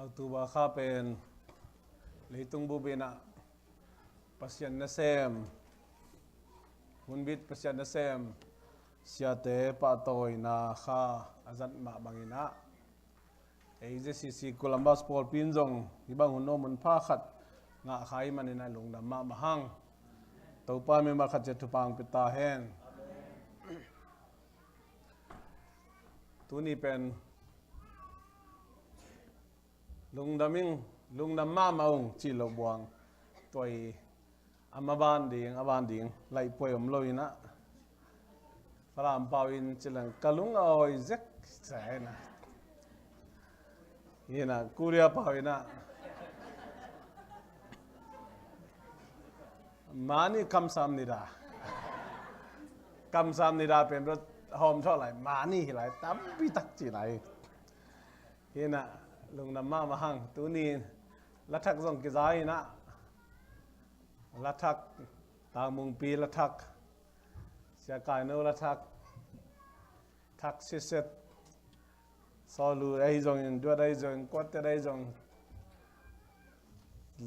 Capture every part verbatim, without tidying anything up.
October kha pen leitung bup in ah Pasian nasem, hunbit Pasian nasem siate pahtawina kha a zat mah bangin ah, A Z C C Columbus pawlpi in zong hih bang hun nuam hun pha khat ngah kha ahih manin ah lungdam mahmah hang. Topa mimal khat ciat thupha hong pia ta hen. Tuni pen lungdam ing, lungdam mahmah ung cih loh buang. Tua hi a ma ban ding, a ban ding laih puai om lo in ah, Falam pau in ci leng ka lung a awi zek sa hi na. Hi na, Korea pau in ah mani kamsahamnida. Kamsahamnida pen bel hawm thawh lai, mani hi lai, tampi tak ci lai. Hi na, lungdam mahmah hang. Tuni lathak zong kiza in ah, lathak, Tangmungpi lathak, Sia Kaino lathak, thak siset, Sawlu ahi zongin, Duat ahi zongin, Kuatet ahi zongin,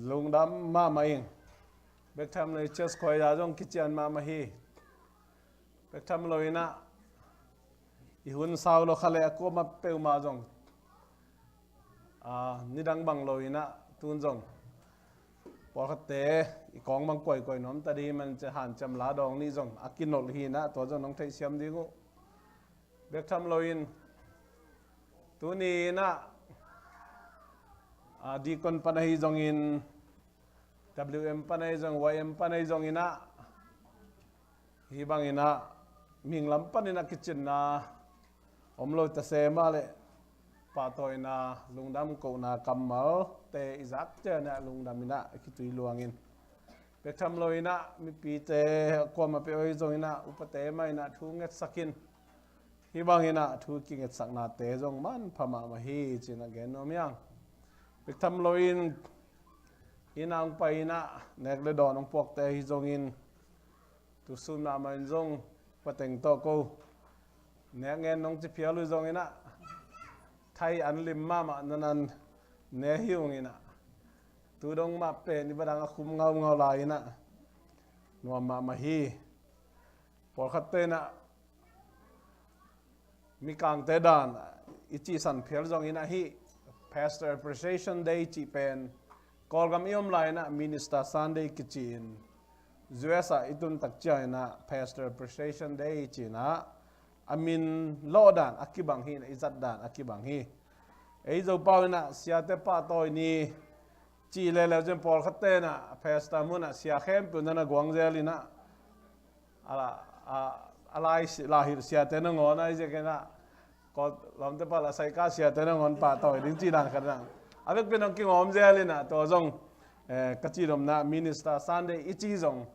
lungdam mahmah ing. Bek tham lo in church choir zong kician mahmah hi. Bek tham lo in ah i hun sau lo kha le a kuamah peuhmah zong, a, nidang bang lo in ah tun zong pawlkhatte i kawng bang koikoi nuam ta ding hi man ci hanciam la dawng nih zong a kinolh hi in ah, tua zong nong theihsiam ding uh. Bek tham lo in tuni in ah, a, deacon pan ahi zongin, W M pan ahi zong, Y M pan ahi zong in ah, hih bang in ah mihing lam pan in ah kicinna om lo ta se mah leh, pahtawina, lungdam kohna kammalte i zak ciang ah lungdam in ah a kitui luang in. Bek tham lo in ah mipite kuamah peuh ahi zong in ah, upate mah in ah thu ngetsak in, hih bang in ah thu kingetsaknate zong manpha mahmah hi ci in ah gen nuam hi hang. Bek tham lo in, in ah hong pai in ah nek le dawn hong puakte ahi zongin, tu sun mahmah in zong pateng tawh ko nek ngen nong ci phial uh zong in ah, thai an lim mahmah nan an ne hi ung in ah, tu dong mah pen i vadang a khum ngaungau lai in ah, nuam mahmah hi. Pawlkhatte in ah Mikangte dan i cihsan phial zong in ah, hih Pastor Appreciation Day cih pen Kawlgam i om lai in ah Minister Sunday kici in, U S ah i tun tak ciang in ah Pastor Appreciation Day ci in ah, a min lawh dan a kibang hi in ah, i zat dan a kibang hi. Ei Zopau in ah siate pahtawi ni cih leuleu ciang pawlkhatte in ah pastor mun ah sia khempeuh na na guang zel in ah, a la, a, a lai si-, lai hilh siate nangawn a, i ziakin ah, Kawl lawmte pah la Saika siate nangawn pahtawi ding cih dan khat in ah, a vekpi in hong kingawm zel in ah, tua zong, eh, ka cih domna Minister Sunday i cih zong,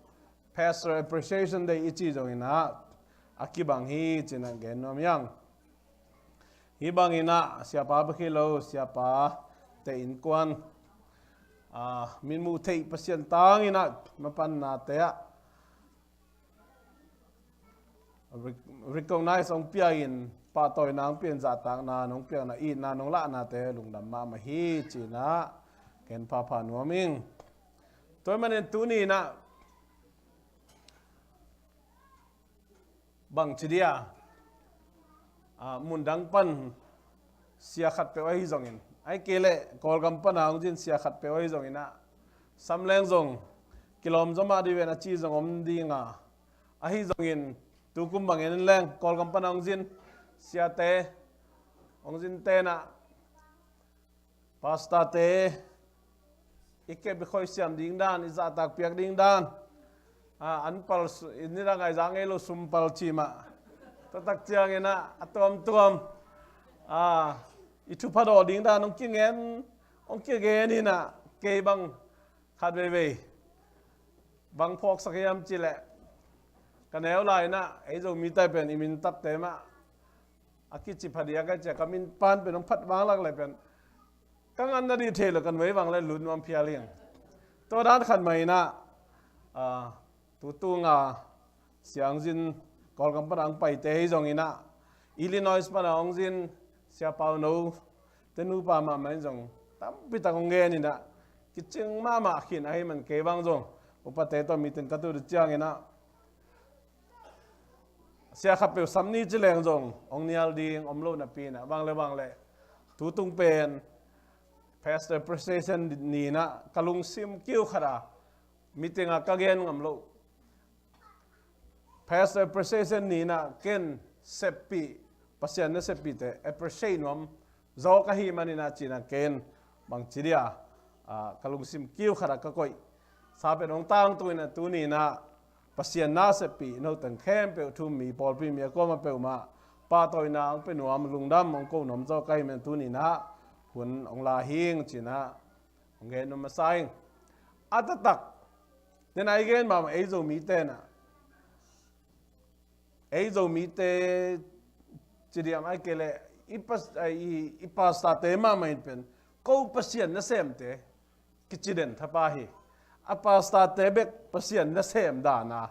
Pastor Appreciation Day i cih zong in ah a kibang hi ci in ah gen nuam hi hang. Hih bang in ah siapa bek hi lo, siapa te innkuan, ah, min muh theih Pasian tang in ah mapannate ah rec-, recognize hong pia in, pahtawina hong pia in, zahtakna nong piakna, itna nong lahnate lungdam mahmah hi ci in ah gen phapha nuam ing. Tua ahih manin tuni in ah bangci dia, ah, mundang pan sia khatpeuh ahi zongin, ahih kei leh Kawlgam pan a hong zin sia khatpeuh ahi zongin ah, sam leng zong kilawm zaw mah dih ven a ci zong om ding a, ahi zongin tukum bangin leng Kawlgam pan a hong zin siate, hong zinte in ah, pastorte i kep i khoih siam ding dan, i zahtak piak ding dan, a, an pal su-, i nidang a i za ngei lo sum pal ci mah, tua tak ciangin ah a tuamtuam, a, i thupha dawh ding dan hong kingen, hong kigen in ah, kei bang khat veivei bang phawksak hiam cih leh, ka neu lai in ah ei Zomite pen i min takte mah a kici phadiak a, cia ka min pan pen hong phat vang lak leh pen ka ngan nadih thei lo, kan vei vang leh lut nuam phial hi hang. Tua dan khat mah in ah, ah, tutung a sia hong zin, Kawlgam pan a hong paite hi zongin ah, Illinois pan a hong zin Sia Pauno te nupa mahmah in zong tampi tak hong gen in ah, kicing mahmah khin ahih man kei bang zong upate tawh meeting ka tut ciangin ah, sia khat peuh sam ni ci leng zong hong nial ding om lo napi in ah, bang le bang le tu tung pen Pastor Appreciation ni in ah ka lungsim kiu khat a meeting ah ka gen ngam lo. Pastor Appreciation ni in ah ken seppih, Pasian naseppihte appreciate nuam zaw ka hih man in ah ci in ah ken bangci dia, ah, ka lungsim kiu khat ah ka koih sa pen hong tangtung in ah, tuni in ah Pasian naseppih no teng khempeuh, thu-um mi, pawlpi mi, a kuamah peuhmah pahtawina hong pia nuam, lungdam hong ko nuam zaw ka hih man in tuni in ah hun hong la hing ci in ah hong gen nuam masa ing. A taktak den a i gen mahmah ei Zomite in ah, ei Zomite ci diam, ahih kei leh i pas-, a, i, i pastorte mahmah in pen ko Pasian nasemte kici den thapa hi. A pastorte bek Pasian nasem dan a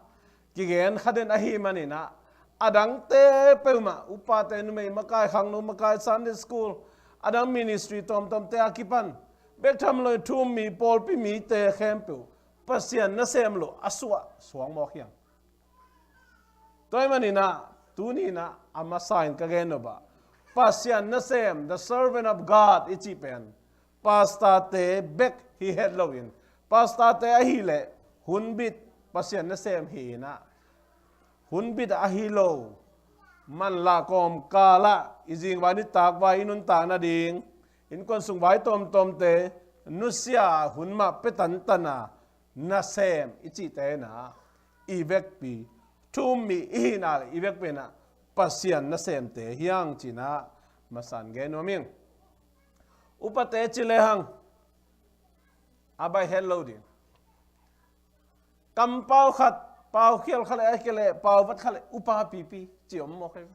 kigen kha den ahih man in ah, a dangte peuhmah, upate, numei makai, khangno makai, Sunday school, a dang ministry tuamtuamte a kipan bek tham lo in thu-um mi, pawlpi mite khempeuh Pasian nasem lo a suah suak mawk hi hang. Tua ahih man in ah tuni in ah a masa in ka gen nop ah, Pasian nasem, the servant of God i cih pen pastorte bek hi het lo in, pastorte ahih leh hunbit Pasian nasem hi in ah, hunbit ahi lo, manlah kawmkal ah i zingvai, nitakvai, i nuntak nading, innkuan sung vai tuamtuamte nusia hun mah pia tantan a nasem i cihte in ah, i vekpi, thu-um mi i hihna le i vekpi in ah Pasian nasemte hi hang ci in ah masa in gen nuam ing. Upate ci lehang a baih het lo ding. Kampau khat, paukhial khat le, ahih kei leh pauvat khat le, upa pipi ci om mawk hi.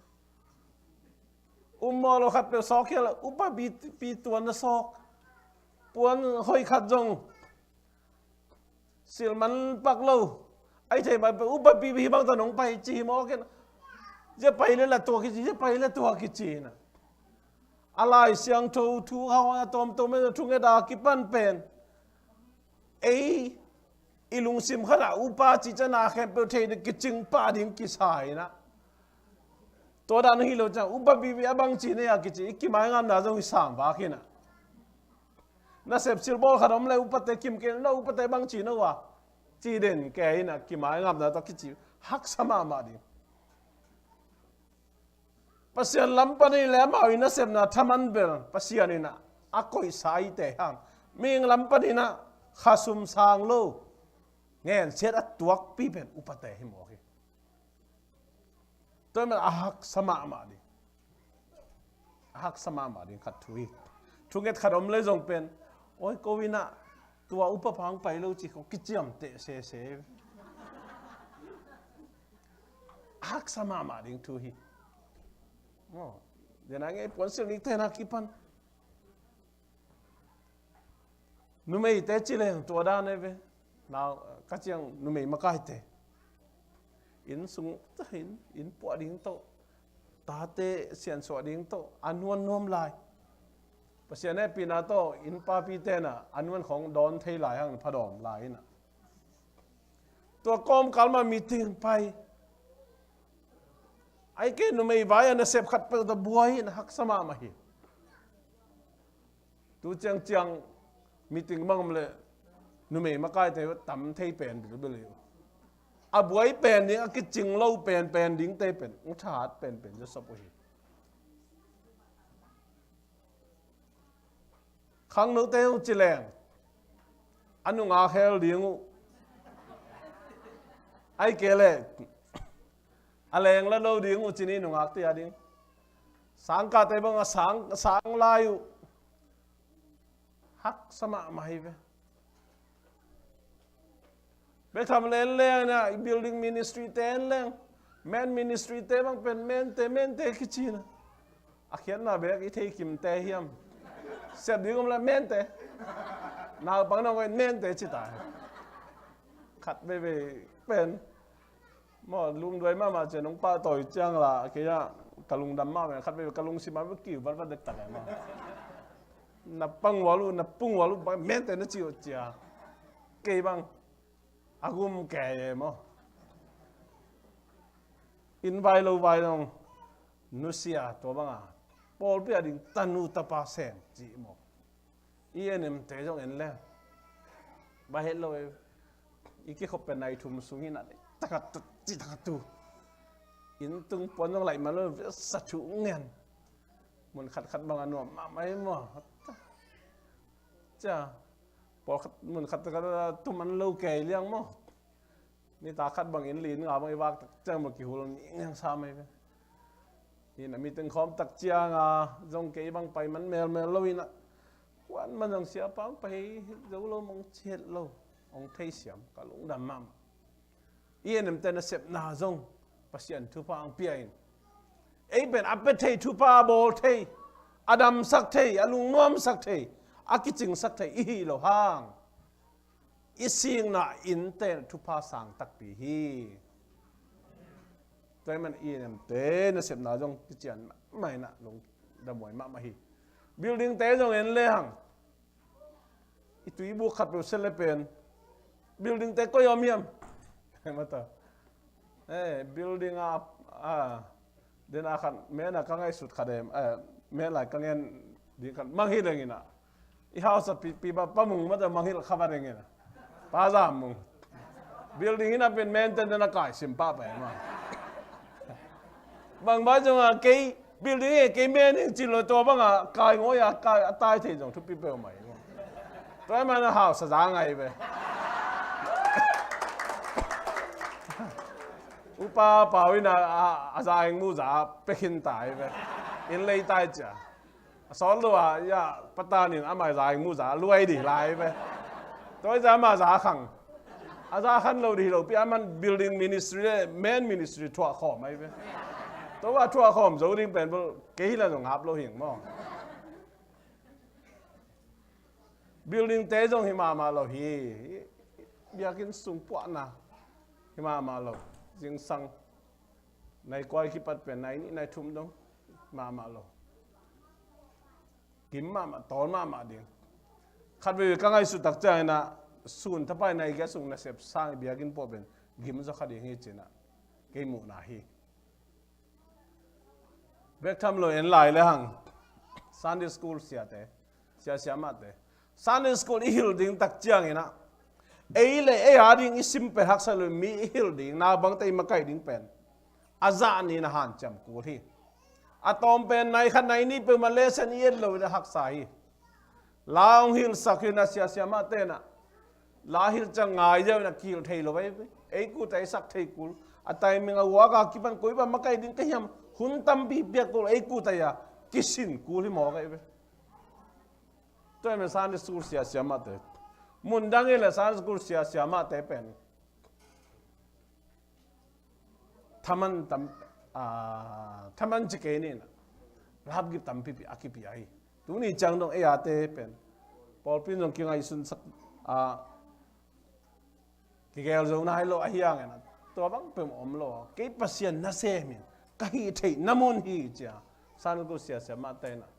Um mawk lo khat peuh sawkkhial le, upa pipi, tua na sawk. Puan hoih khat zong silh man pak lo. Ahih thei mah peuh upa pipi hi bang tawh nong pai ci hi mawk in ah, zia pai le la tua kici, zia pai le tua kici in ah. A Lai Siangtho thu hau a tuamtuam in ah thunget a kipan pen ei i lungsim khat ah upa cih ciang a khempeuh thei ding, kicing pah ding kisa in ah. Tua dan hi lo ciang upa pipi a bang ci na hia kici, i kimaingapna zong hi sang vak hi in ah. Nasep silbawl khat om le upate kim kei in ah, upate bang ci na uh a, ci den kei in ah, kimaingapna tawh kici haksa mahmah ding. Pasian lam pan i leh amau i nasepna thaman bel Pasian in ah a koihsa i te hang. Mihing lam pan in ah khasum sang lo, ngensiat a tuakpi pen upate hi mawk hi. Tua ahih man a haksa mahmah ding, a haksa mahmah ding khat thu hi. Thunget khat om le zong pen, oi, ko in ah tua upa pa hong pai lo ci khong kiciamteh sese. A haksa mahmah ding thu hi. Aw, den a ngei puansilh nikte na kipan numeite ci leng tua dan e ve. Nau, ka ciang numei makaite, inn sung, inn, inn puah ding tawh, tate siansuah ding tawh a nuan nuam lai. Pasian hehpihna tawh inn papite in ah a nuan khong dawn thei lai hang, phadawm lai in ah. Tua kawmkal mah meeting pai, ahih kei leh numei vai a nasep khat peuh tawh buai in ah haksa mahmah hi. Tu ciangciang meeting bang om leh numei makaite tam thei pen bilbil hi. A buai pen ding, a kicing lo pen, pen dingte pen hong thahat penpen zawsop uh hi. Khangnote hong ci leng a nungak hel ding uh, ahih kei leh a leng la lo ding uh ci ni, nungakte a ding. Sangkahte bang a sang, sang lai uh. Haksa mahmah hi ve. Bethlehem le en leng in ah, i building ministry te en leng, men ministry te bang pen mente, mente kici in ah. A khiatna bek i thei kimte hiam? Sep ding om le mente. Naupang nong en mente ci ta hi. Khat veivei pen maw, lumduai mahmah ciang hong pahtawi ciang la, kei ah ka lungdam mahmah, khat veivei ka lungsim ah kiu vatvat dektak e maw. Na pang ual uh, na pung ual uh, bang mente na ci uh cia. Kei bang a gum kei e maw. Inn vai lo vai zong nusia, tua banga pawlpi a ding tanu tapa sem ci maw. I enemte zong en le ba het lo e. I kikhop pen nai thum sung hi na, takatu, ci takatu. Inn tung puan zong laih man lo, sa thu ngen. Mun khatkhat bang a nuam mahmah hi maw. Cia, pawlkhat mun khat, khat a tuman lo kei liang maw. Nitak khat bang inn li inn nga bang i vak tak ciang maw, kihul ni ngiang sa mai ve. Hi na, meeting khawm tak cianga zong kei bang pai man melmel lo hi na. Kuan man zong siapa hong pai zo lo, mong ciat lo, hong theisiam, ka lungdam mahmah. I enemte nasepna zong Pasian thupha ang pia in. Ei pen a pia thei, thupha a bawl thei, a damsak thei, a lungnuamsak thei, a kicingsak thei i hi lo hang, i sikna innte thupha sang takpi hi. Tua ahih man i enemte nasepna zong kician mahmah in ah, lungdam huai mahmah hi. Buildingte zong en le hang, i tuibuk khat peuh se le pen buildingte koi om hiam? Mata. Eh, building a, a, den a khat, men a ka ngaihsut khat em, eh, men lai ka ngen ding khat, mang hi leng in ah. I hausa pi, pi ba, Pa Mung mata mang hi la, kha ba ding in ah. Pa Zam Mung. Building hi na pen men ten den a kai sim pah pah em a. Bang ba zong a kei building e, kei men hing ci lo, tua banga kai ngoi a, kai a tai thei zong thupi peuhmah hi. Tua ahih man a hausa za ngai ve. Upa Pau in a, a, a za hing mu za pia khin tai ve. Inn lei tai cia. A sawt lo a, ya, patan in amah za hing mu za luai dih lai ve. Tua ahih za amah za khang. A za khan lo dih lo pi, a man building ministry le men ministry thuah khawm ai ve. Tua thuah khawm zo ding pen bel kei hi la zong hap lo hing maw. Buildingte zong hi mahmah lo hi. Biakinn sung puahna hi mahmah lo. Zingsang nai kua kipat pen nai nih nai thum dong hi mahmah lo. Gim mahmah, tawl mahmah ding. Khat veve ka ngaihsut tak ciangin ah, sun thapai nai giat sung nasep sang i biakinn puah pen gim zaw kha ding hi ci-in ah kei muhna hi. Bek tham lo en lai le hang, Sunday school siate, sia siamahte, Sunday school i hilh ding tak ciangin ah, ei le ei a ding i sim pen haksa lo, mi i hilh ding, naupangte i makaih ding pen a zah ni-in a hanciam kul hi. A tawm pen nai khat nai nih peuhmah lesson i et lo in a haksa hi. La hong hilhsak hi na, sia siamahte in ah la hilh ciang ngai ziau in a kihilh thei lo ei ve. Ei kut a i sak thei kul. A timing a uak a kipan koi bang makaih ding ka hiam, hun tampi piak kul, ei kut a ia kisin kul hi mawk ei ve. Tua ahih man Sunday school sia siamahte, mun dang hi le Sunday school sia siamahte pen thaman tam, ah, thaman ci kei ni na, lapgip tampipi a kipia hi. Tuni ciang dong ei ate pen pawlpi in zong kingaihsunsak, ah, kigel zo nai lo ahi hangin ah, tua bang peuh om lo. Kei Pasian nasem in ka hih theihna mun hi ci-a Sunday school sia siamahte in ah,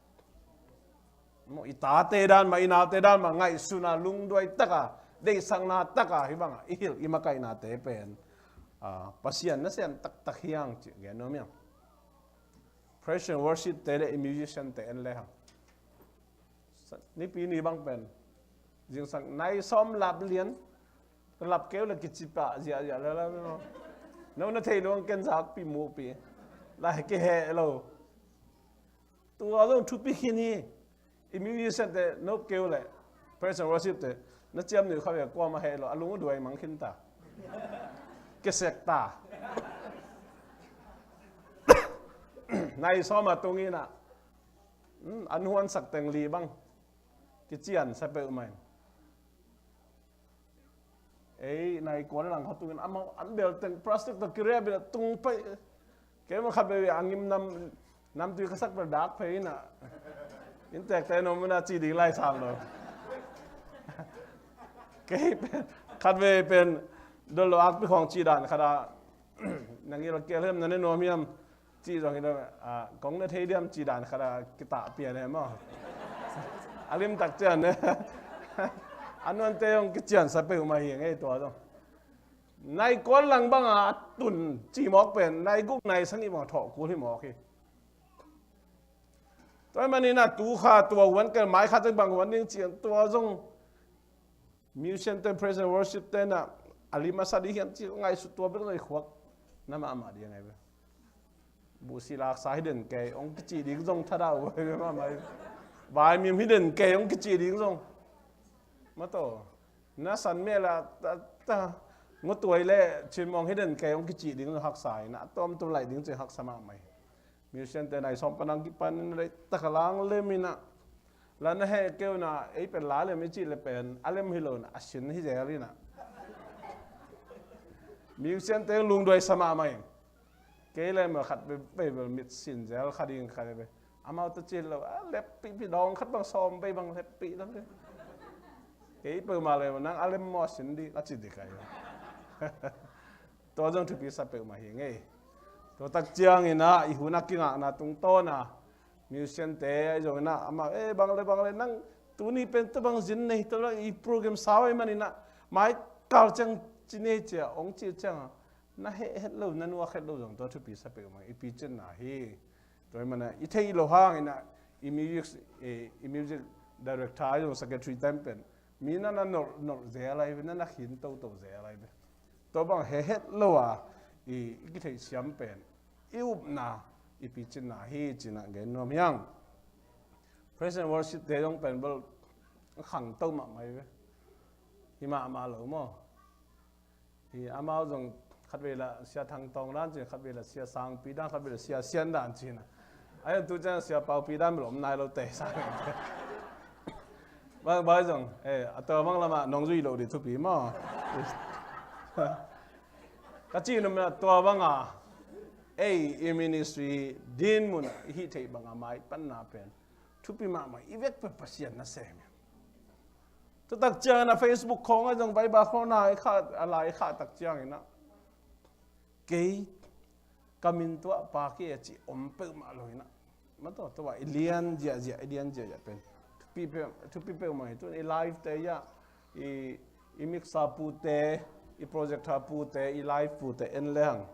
maw, i tate dan mah, i naute dan mah ngaihsun a, lungduai tak a, deihsakna tak a, hih bang a i hilh i makaihnate pen, ah, Pasian nasem taktak hi hang ci gen nuam hi hang. Praise and worship te le i musician te en le hang. Nipi ni bang pen zingsang nai sawm lap lian, lap keu le kici pah ziahziah le la, no na thei lo hang, ken zakpi muhpi lai kiheh lo. Tua zong thupi khin hi. I musician te nop keu le praise and worship te na ciam ni kha ve, kuamah heh lo, a lungduai mang khin ta, kisek ta. Nai sawm a tung in ah, hmm, an huansak teng li bang kician sa peuhmah in. Ei nai kua le lang kha tungin amau an bel teng plastic tawh kiriap in a tung pai. Keimah khat veve a ngim nam, namtui ka sak bel dak phei in ah, inntekte in om in ah ci ding lai sam lo. Kei pen khat veve pen dol lo, akpi khawng ci dan khat ah, na ngil kei hiam, na ne nuam hiam, cih zong hi lo, ah, kong ne thei diam cih dan khat a kitah pian e maw. A limtak ciang a nuante hong kiciansa peuhmah hi ngei tua zong. Nai kuan lang banga a tun cimawk pen nai guk nai sagih bang thawh kul hi mawk hi. Tua hi manin a tu kha tua huan kel mai kha teng bang huan ding ciang tua zong. Musician te, praise and worship te na a lim a sa ding hiam ci ngaihsut tua bek zong i khuak na mahmah ding ngai ve. Buhsi laksa hi den kei hong kici ding zong thadah uh hi ve mahmah hi. Vaimim hi den kei hong kici ding zong. Mataw. Na san mel a ta, ta, ngutuai le chinmawng hi den kei hong kici ding zong haksa hi na. A tuamtuam laih ding cin haksa mahmah hi. Musician te nai sawm pan ang kipan in leitak a lang lem in a. La na heh keu in a, ei pen la lem i cih le pen a lem hi lo in a, a sin hi zel in a. Musician te lungduai sa mahmah in. Kei le mah khat bei bei bel mit sin zel kha ding kha bei. Amau ta cih lo a lep pihpih dawng khat bang sawm bei bang lep pih dang. Kei peuhmah le nang a lem maw a sin ding a ci ding kha hi. Tua zong thupi sa peuhmah hi ngei. Tua tak ciangin a i hun a kingakna tungtawn a musician te ahi zongin a amah e bang le bang le nang tuni pen tua bang zin nei tua bang i program sau ahi manin a mai kal ciang ci nei cia hong ci ciang a na heh het lo na nuak het lo zong tua thupi sa peuhmah i picinna hi. Tua hi mana i theih lo hangin a i music, i music director ahi zong secretary time pen mi na na nolh nolh zel ahi ve na na khin toto zel ahi ve. Tua bang he het lo a i, i kitheih siam pen i upna i picinna hi cinah gen nuam hiang. Praise and worship te zong pen bel khangto mahmah hi ve. Hi mahmah lo maw? Hi amau zong khatvei la sia thangtawng dan cin khatvei la sia sangpi dan khatvei la sia sian dan cinah. A hian tu ciang sia paupi dan bel om nai lo te sang. Bang bai zong eh a tua bang lamah nong zui lo dih thupi maw? Ka ci num a tua banga ei i ministry din mun i hih theih banga mai panna pen thupi mahmah i vek pe Pasian na sem. Tutak ciangin a Facebook khawng a zong Bible khawng na i kha a lai i kha tak ciangin a kei ka min tuah pa kei a ci om peuhmah lo in a. Mataw tua i lian ziahziah i lian ziahziah pen thupi peuh, thupi peuhmah hi tun i live te iah i, i mixer pute i projector pute i live pute en lehang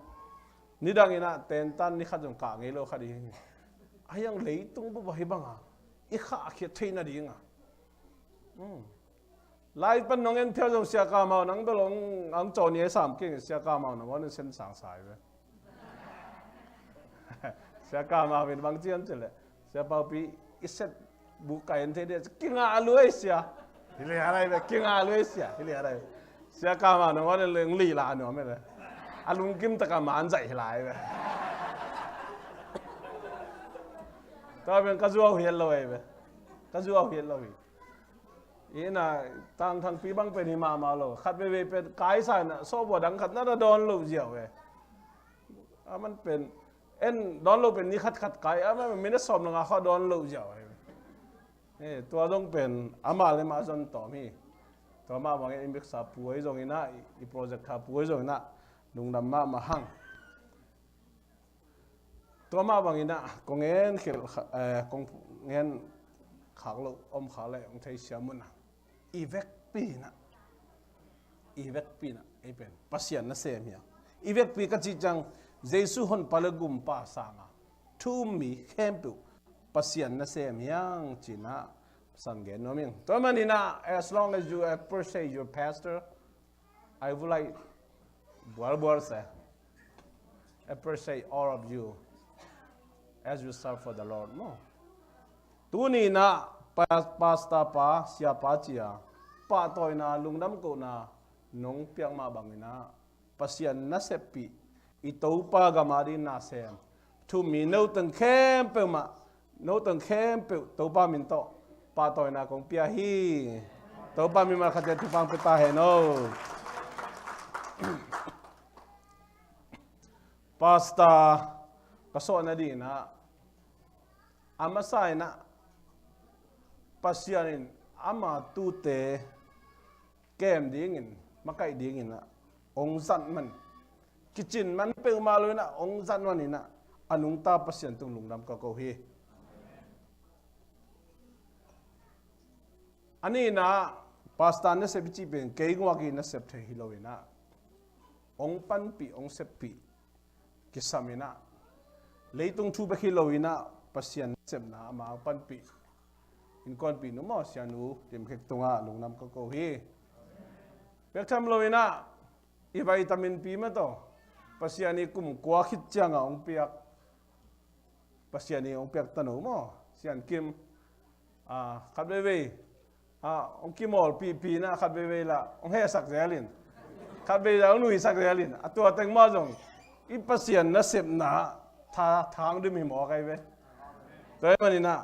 nidang in a tentan ni khat zong kah ngei lo khat i hi. A hiang leitung bup ahi banga i khahkhiat theih nadinga Lai pan nong en phial zong Sia Kamau nang bel hong caw ni a i sam keng Sia Kamau nang hong en sen sang sa hi ve. Sia Kamau in bang ciam cileh Sia Paupi i set buk kai en thei dih kingah a luai sia. Hi le a lai ve kingah a luai sia hi le a lai ve. Sia Kamau nang hong en leng lih la nuam hi ve. A lungkim taka man zaih hi lai ve. Tua pen ka zuau hiat lo hi ve. Ka zuau hiat lo hi. Ina tangthangpi bang pen hi mahmah lo khat veivei pen kaisa ina sawhbua dang khat nana dawn loh ziau e. Aman pen en dawn lo pen ni khatkhat kai aman minute sawm langa khaw dawn loh ziau e. Tua zong pen amah le mah zon tawm hi. Tua mah bangin i miksa puai zongina i project kha puai zongina lungdam mahmah hang. Tua mah bangin ah kong en khel kha- eh, kong en khak loh om khak leh hong theisiam un ah i vekpi in ah i vekpi in ah ei pen Pasian nasem hi a i vekpi ka cih ciang Jesu honpa le gumpa sanga thu um mi khempeuh Pasian nasem hi hang ci-in ah san gen nuam ing. Tua manin ah as long as you appreciate your pastor I would like bual bual se appreciate all of you as you serve for the Lord maw. Tuni in ah pastor pa siapa cia pahtawina lungdam kohna nong piak mah bangin ah Pasian naseppih i Topa gam ading nasem thu um mi noteng khempeuh mah noteng khempeuh Topa min tawh pahtawina kong pia hi. Topa mimal khatte thupha pia ta hen o. Pastor ka suah nadingin ah a masa in ah Pasian in ama tute kem dingin makaih dingin ah hong zat man kicin man peuhmah lo in ah hong zat man in ah a nungta Pasian tung lungdam ka ko hi. A nihna, pastor nasep i cih pen kei guak i nasep thei hi lo inah, hong panpih, hong seppih kisam inah, leitung thu bek hi lo inah, Pasian nasepna ama hong panpih innkuanpihnu maw, sianu Lim Khek tungah lungdam ka ko hi. Bek tham lo inah, i vaitaminpi mah tawh, Pasian i kum kua khit ciangah hong piak, Pasian i hong piak tanu maw, Sian Kim, ah, khat veivei, ah, hong kimawlpihpih inah khat veivei lah hong hehsak zel in, khat vei lah hong nuisak zel in, a tua teng mah zong i Pasian nasepna tha, thang dim hi mawk ahi ve. Tua ahih man inah,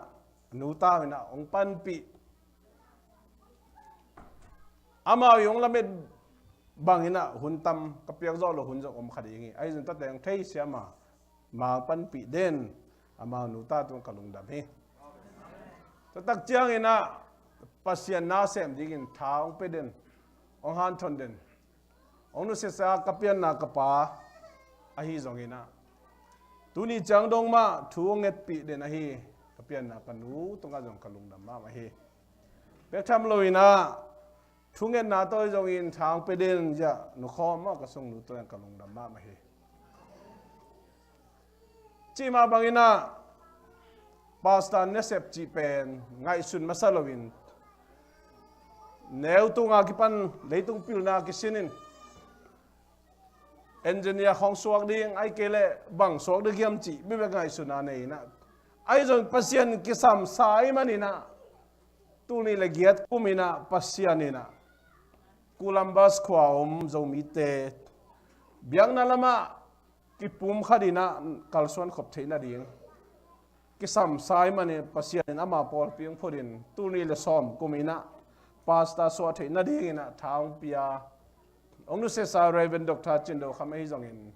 nu ta inah hong panpih, amau i hong lamet bang inah hun tam, ka piak zawh loh hun zong om kha ding hi. Ahi zong tua teng thei siam a, amau panpih den, amau nu ta tungah ka lungdam hi. Tua tak ciang inah Pasian na sem dingin tha hong pia den, hong hanthon den, hong nusiasa ka pianna ka pa ahi zong inah, tuni ciang dong mah thu hong ngetpih den ahi ka pianna ka nu tungah zong ka lungdam mahmah hi. Bek tham lo inah, thungetna tawh zongin tha hong pia den zia nu Khawm maw, ka sungnu tawh ka lungdam mahmah hi. Cih mah bang inah, pastor nasep cih pen ngaihsun masa loin, neu tunga kipan leitung pilna kisin in, engineer khawng suak ding, ahih kei leh bang suak ding hiam cih bekbek ngaihsutna nei inah, ahi zong Pasian kisam sa ahih man inah, tul nih le giat kum inah Pasian inah Columbus khua om Zomite biakna lamah kipumkhat inah kalsuan khop theih nading kisam sa ahih manin, Pasian in ama pawlpi hong phut in, tul nih le sawm kum inah pastor suah theih nading inah tha hong pia, hong nusiasa Reverend Doctor Cin Do Kham ahi zongin,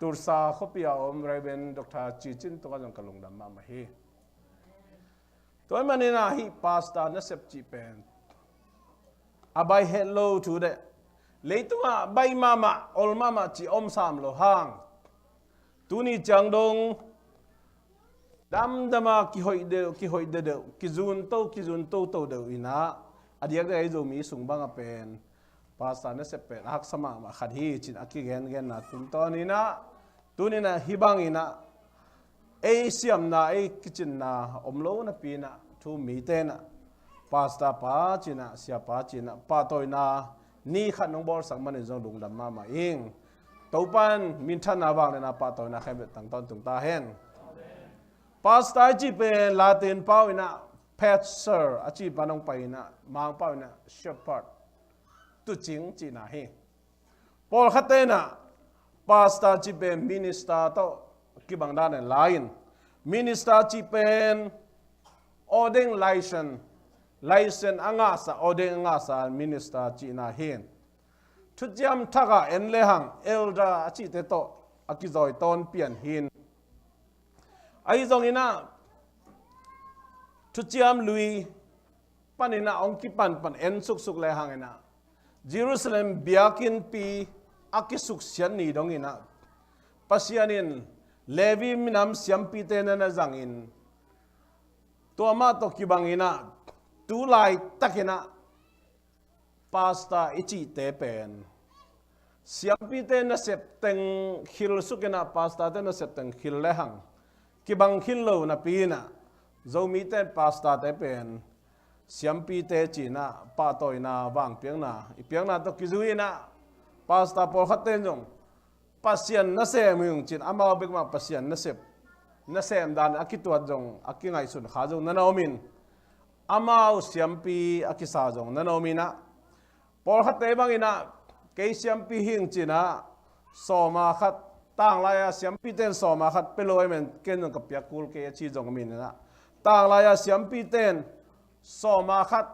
Tulsa khuapi a om Reverend Doctor Ci Cin tungah zong ka lungdam mahmah hi. Tua ahih man inah, hih pastor nasep cih pen a baih het lo thu deuh, leitungah baih mahmah, ol mahmah cih om sam lo hang, tuni ciang dong damdama kihoih deuh, kihoih deuhdeuh, kizunto, kizuntoto deuh inah, a diakdiak ei Zomi sung bangah pen pastor nasep pen a haksa mahmah khat hi ci-in a kigengenna tungtawn inah, tuni inah hih bang inah ei siamna, ei kicinna om lo napi inah, thu um mite inah pastor pa ci-in ah, siapa ci-in ah pahtawina ni khat nong bawlsak manin zong lungdam mahmah ing. Topa'n minthanna, vangliatna, pahtawina khempeuh tang tawntung ta hen. Pastor i cih pen Latin pau inah pastor a cih pan hong pai inah, Mangpau inah shepherd, tuucing cihna hi. Pawlkhatte inah pastor cih pen minister tawh kibang dan in la in, minister cih pen ordain license, license a ngahsa, ordain a ngahsa minister cihna hi. Thuciam Thak ah en lehang elder a cihte tawh a kizawi tawn pian hi. Ahi zong inah, Thuciam Lui pan inah hong kipanpan en suksuk lehang inah, Jerusalem biakinnpi a kisuksiat ni dong inah, Pasian in Levi minam siampite na na zangin, tua mah tawh kibang inah, tu laitak inah pastor i cihte pen siampite nasep teng khilsuk inah, pastorte nasep teng khil lehang kibang khin lo napi inah, Zomite in pastorte pen siampite ci-in ah pahtawina, vangpiakna i piakna tawh kizui inah, pastor pawlkhatte in zong Pasian nasem hi ung ci-in, amau bek mah Pasian nasep, nasem dan a kituat zong, a kingaihsun kha zong na na om in, amau siampi a kisa zong na na om inah, pawlkhatte bang inah, kei siampi hi ing ci-in ah, sawma khat, tanglai-a siampite in sawma khat pia lo ahih man ken zong ka piak kul kei a ci zong om inah, tanglai-a siampite in sawma khat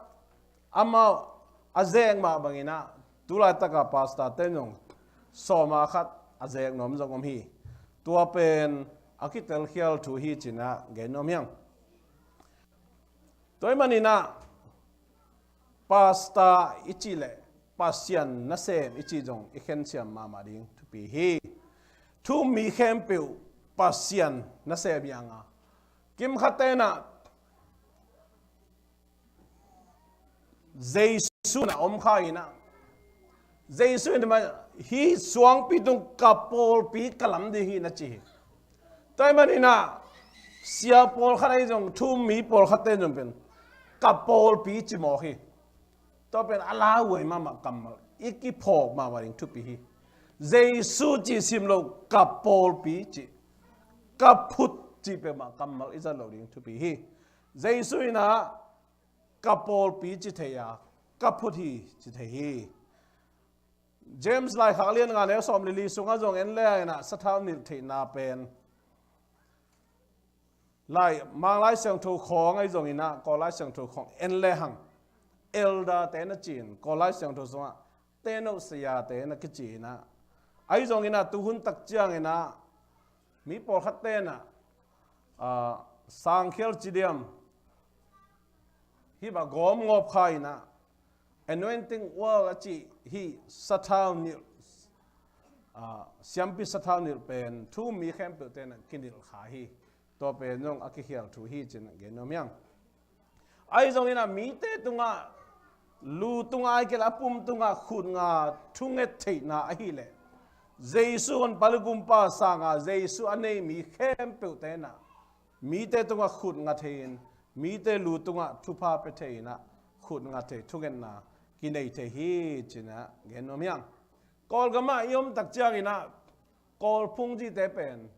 amau a zek mah bang inah, tu laitaka pastorte in zong sawma khat a zek nuam zong om hi. Tua pen a kitelkhial thu hi ci-in ah gen nuam hi ing. Tua ahih man inah, pastor i cih leh Pasian nasem i cih zong i khensiam mahmah ding thupi hi. Thu um mi khempeuh Pasian nasem hi hang a, kimkhatte inah Jesu na om kha in ah, Jesu in mah, "Hih suangpi tung ka pawlpi ka lam ding hi," na ci hi. Tua ahih manin ah sia pawlkhat ahi zong, thu um mi pawlkhatte zong pen ka pawlpi ci mawk hi. Tua pen a lauhuai mahmah kammal, i kiphawk mahmah ding thupi hi. Jesu cih sim lo, ka pawlpi cih, ka phut cih peuhmah kammal i zat loh ding thupi hi. Jesu in ah ka pawlpi ci thei a, ka phut hi ci thei hi. James laikhak lian nga neu sawm le li sungah zong en le hang in ah sathau nilh theihna pen, lai, Mang Lai Siangtho khawng ahi zong in ah, Kawl Lai Siangtho khawng en le hang, elder te na ci in, Kawl Lai Siangtho sungah teno saya te na kici in ah, ahi zong in ah tuhun tak ciang in ah mi pawlkhat ten ah, ah, sangkhial ci diam, hih bang gawm ngawp kha in ah, anointing oil a cih hih sathau nilh, ah, siampi sathau nilh pen thu um mi khempeuh ten ah kinilh kha hi. Tua pen zong a kikhial thu hi ci in ah gen nuam hi ing. Ahi zong in ah mite tungah, lu tungah, ahih kei leh a pum tungah khut nga thunget theihna ahih leh, Jesu honpa le gumpa sangin Jesu a nei mi khempeuh ten ah mite tungah khut nga thei in, mite lu tungah thupha pia thei in ah khut nga thei, thungetna kinei thei hi ci in ah gen nuam hi ing. Kawlgam ah i om tak ciang in ah Kawl phungzite pen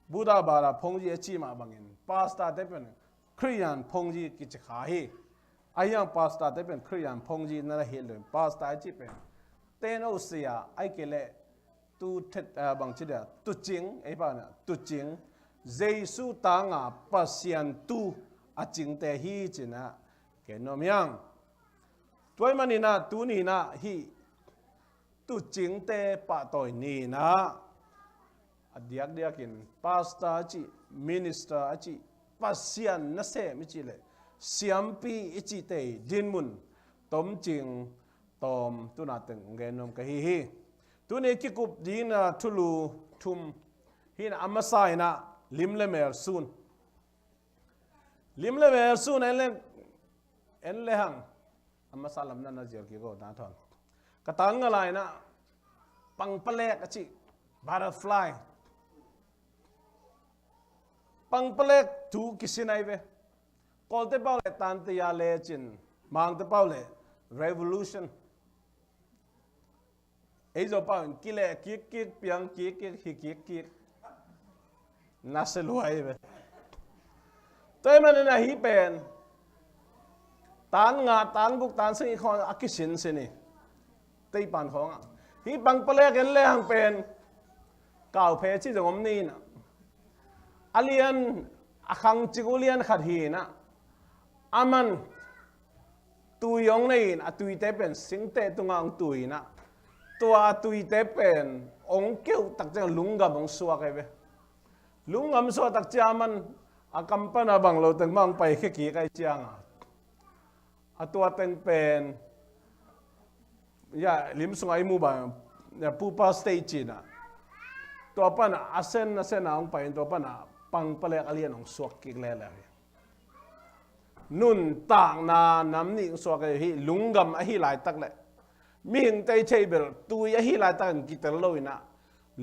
Buddha bara phungzi a cih mah bangin, pastor te pen Khristian phungzi kici kha hi. Ahi hang pastor te pen Khristian phungzi na na hilh lo in, pastor a cih pen teno saya, ahih kei leh tu thet, ah, bang ci dia, tuucing, ei pa na, tuucing, Jesu tangin Pasian tu a cingte hi ci in ah gen nuam hi ing. Tua ahih manin ah tuni in ah hih tuucingte pahtawi ni in ah, a diakdiakin pastor a cih, minister a cih, Pasian nasem i cih leh siampi i cihte dinmun tomcing tawm tuni-in teng gen nuam ka hi hi. Tuni kikup dingin ah thulu thum hi in ah, a masa in ah lim le mel sun. Lim le mel sun en le, en le hang, a masa lam na na zial kik o, na thawn. Ka tan nga lai in ah pangpalek a cih, butterfly. Pangpalek thu kisin ahi ve. Kawlte pau leh tante ya le cin, Mangte pau leh revolution. Ei Zo pau in kileh kikkik, piang kikkik, hi kikkik. Na se luai ve. Tua ahih manin ah hih pen tan nga, tan guk, tan sagih khawng a kisinsin hi. Teipan khawng ah hih pangpalek en le hang pen kauphe cih zong om ni in ah, a lian, a khangcing uh lian khat hi in ah, aman tui hong nei in, a tuite pen singteh tungah hong tui in ah, tua a tuite pen hong keuh tak ciang lunggam hong suak ahi ve. Lunggam suak tak ciang aman a kam pan a bang lo teng mah hong paikhia kik ahih ciangin, a tua teng pen, ya, lim sungah i muh bang, ya, pupa stage ci in ah, tua pan a sen a sen a hong pai in, tua pan a pangpalek a lian hong suak kik lele hi. Nuntakna nam nih hong suak ahi hi. Lunggam ahi laitak leh, mihingte i theih bel tui ahi laitakin kitel lo in ah,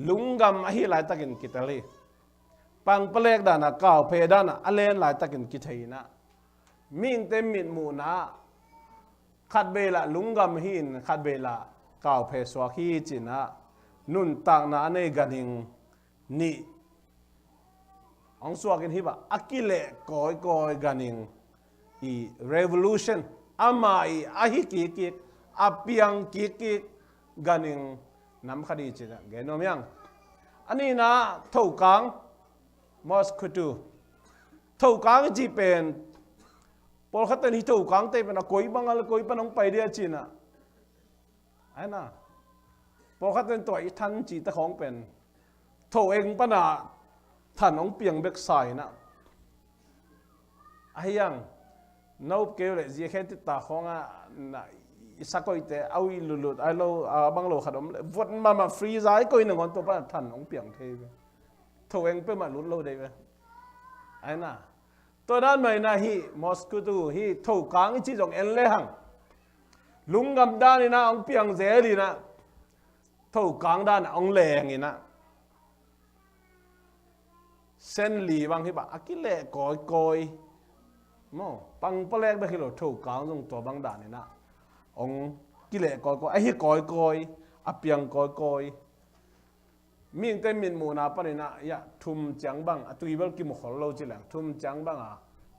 lunggam ahi laitakin kitel hi. Pangpalek dan a, kauphe dan a, a len laitakin kithei in ah, mihingte mitmuhna ah khatvei lah lunggam hi in, khatvei lah kauphe suak hi ci in ah, nuntakna a nei ganhing nih hong suak in, hih bang a kileh kawikawi ganhing i revolution, ama i a hi kikkik, a piang kikkik ganhing nam khat hi ci in ah gen nuam hi ing. A nihna, thokang, mosquito. Thokang i cih pen, pawlkhat ten hih thokangte pen a koi bang a le koi pan hong pai dia ci in ah, ahi na, pawlkhat ten tua i than cihte khawng pen tho eng pan a than hong piang bek sa in ah, ahi hang, na up kei uh leh zia khe tita khawng ah na i sa koihte a uih lutlut, a lo, a bang lo khat om leh, vuat mahmah freezer i koih nangawn tua pan a than hong piang thei ve. Tho eng peuhmah lut lo dei ve. Ahi na, Tua dan mah inah hih mosquito, hih thokang i cih zong en lehang, lunggam dan inah hong piang zel inah, thokang dan ah hong leng inah, sen li bang hi bang a kileh kawikawi. Maw, pangpalek bek hi lo, thokang zong tua bang dan inah hong kileh kawikawi, a hi kawikawi, a piang kawikawi. Mihingte mitmuhna panin ah, ya, thum ciang bang a tui bel kimu khol lo ci leng, thum ciang bang a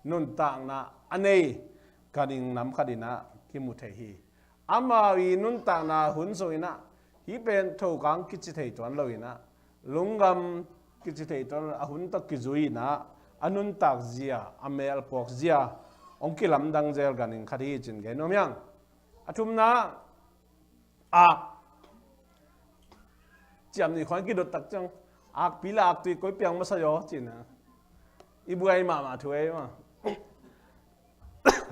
nuntakna a nei ganhing nam khat inah kimu thei hi. Amau i nuntakna hun sung inah hih pen thokang kici thei tuan lo inah, lunggam kici thei tuan lo, a hun tawh kizui inah a nuntak zia, a mel puak zia hong kilamdang zel ganhing khat hi cin gen nuam hiang. A thumna, ak. Ciam nih khuan kidot tak ciang, akpi le aktui koi piang masa zaw cin a, i buai mahmah thu ei mah.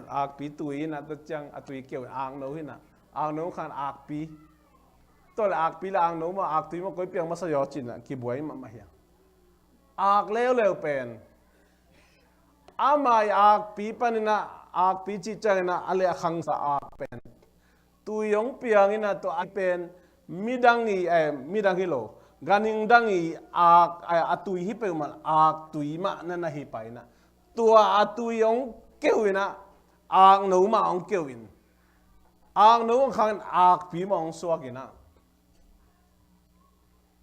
Akpi tui inah tua ciang a tui keu, akno hinah, akno khan akpi. Tua le akpi le akno mah, aktui mah koi piang masa zaw cin a kibuai mahmah hiang. Ak leuleu pen, amah i akpi panin ah, akpi cih ciang inah a le a khangsa ak pen, tui hong piang inah tua a pen midang i, eh, midang hi lo, ganhing dang i ak, eh, a tui hi peuhmah, aktui mah na na hi pai inah, tua a tui hong keu inah, akno mah hong keu in, akno hong khang in akpi mah hong suak inah,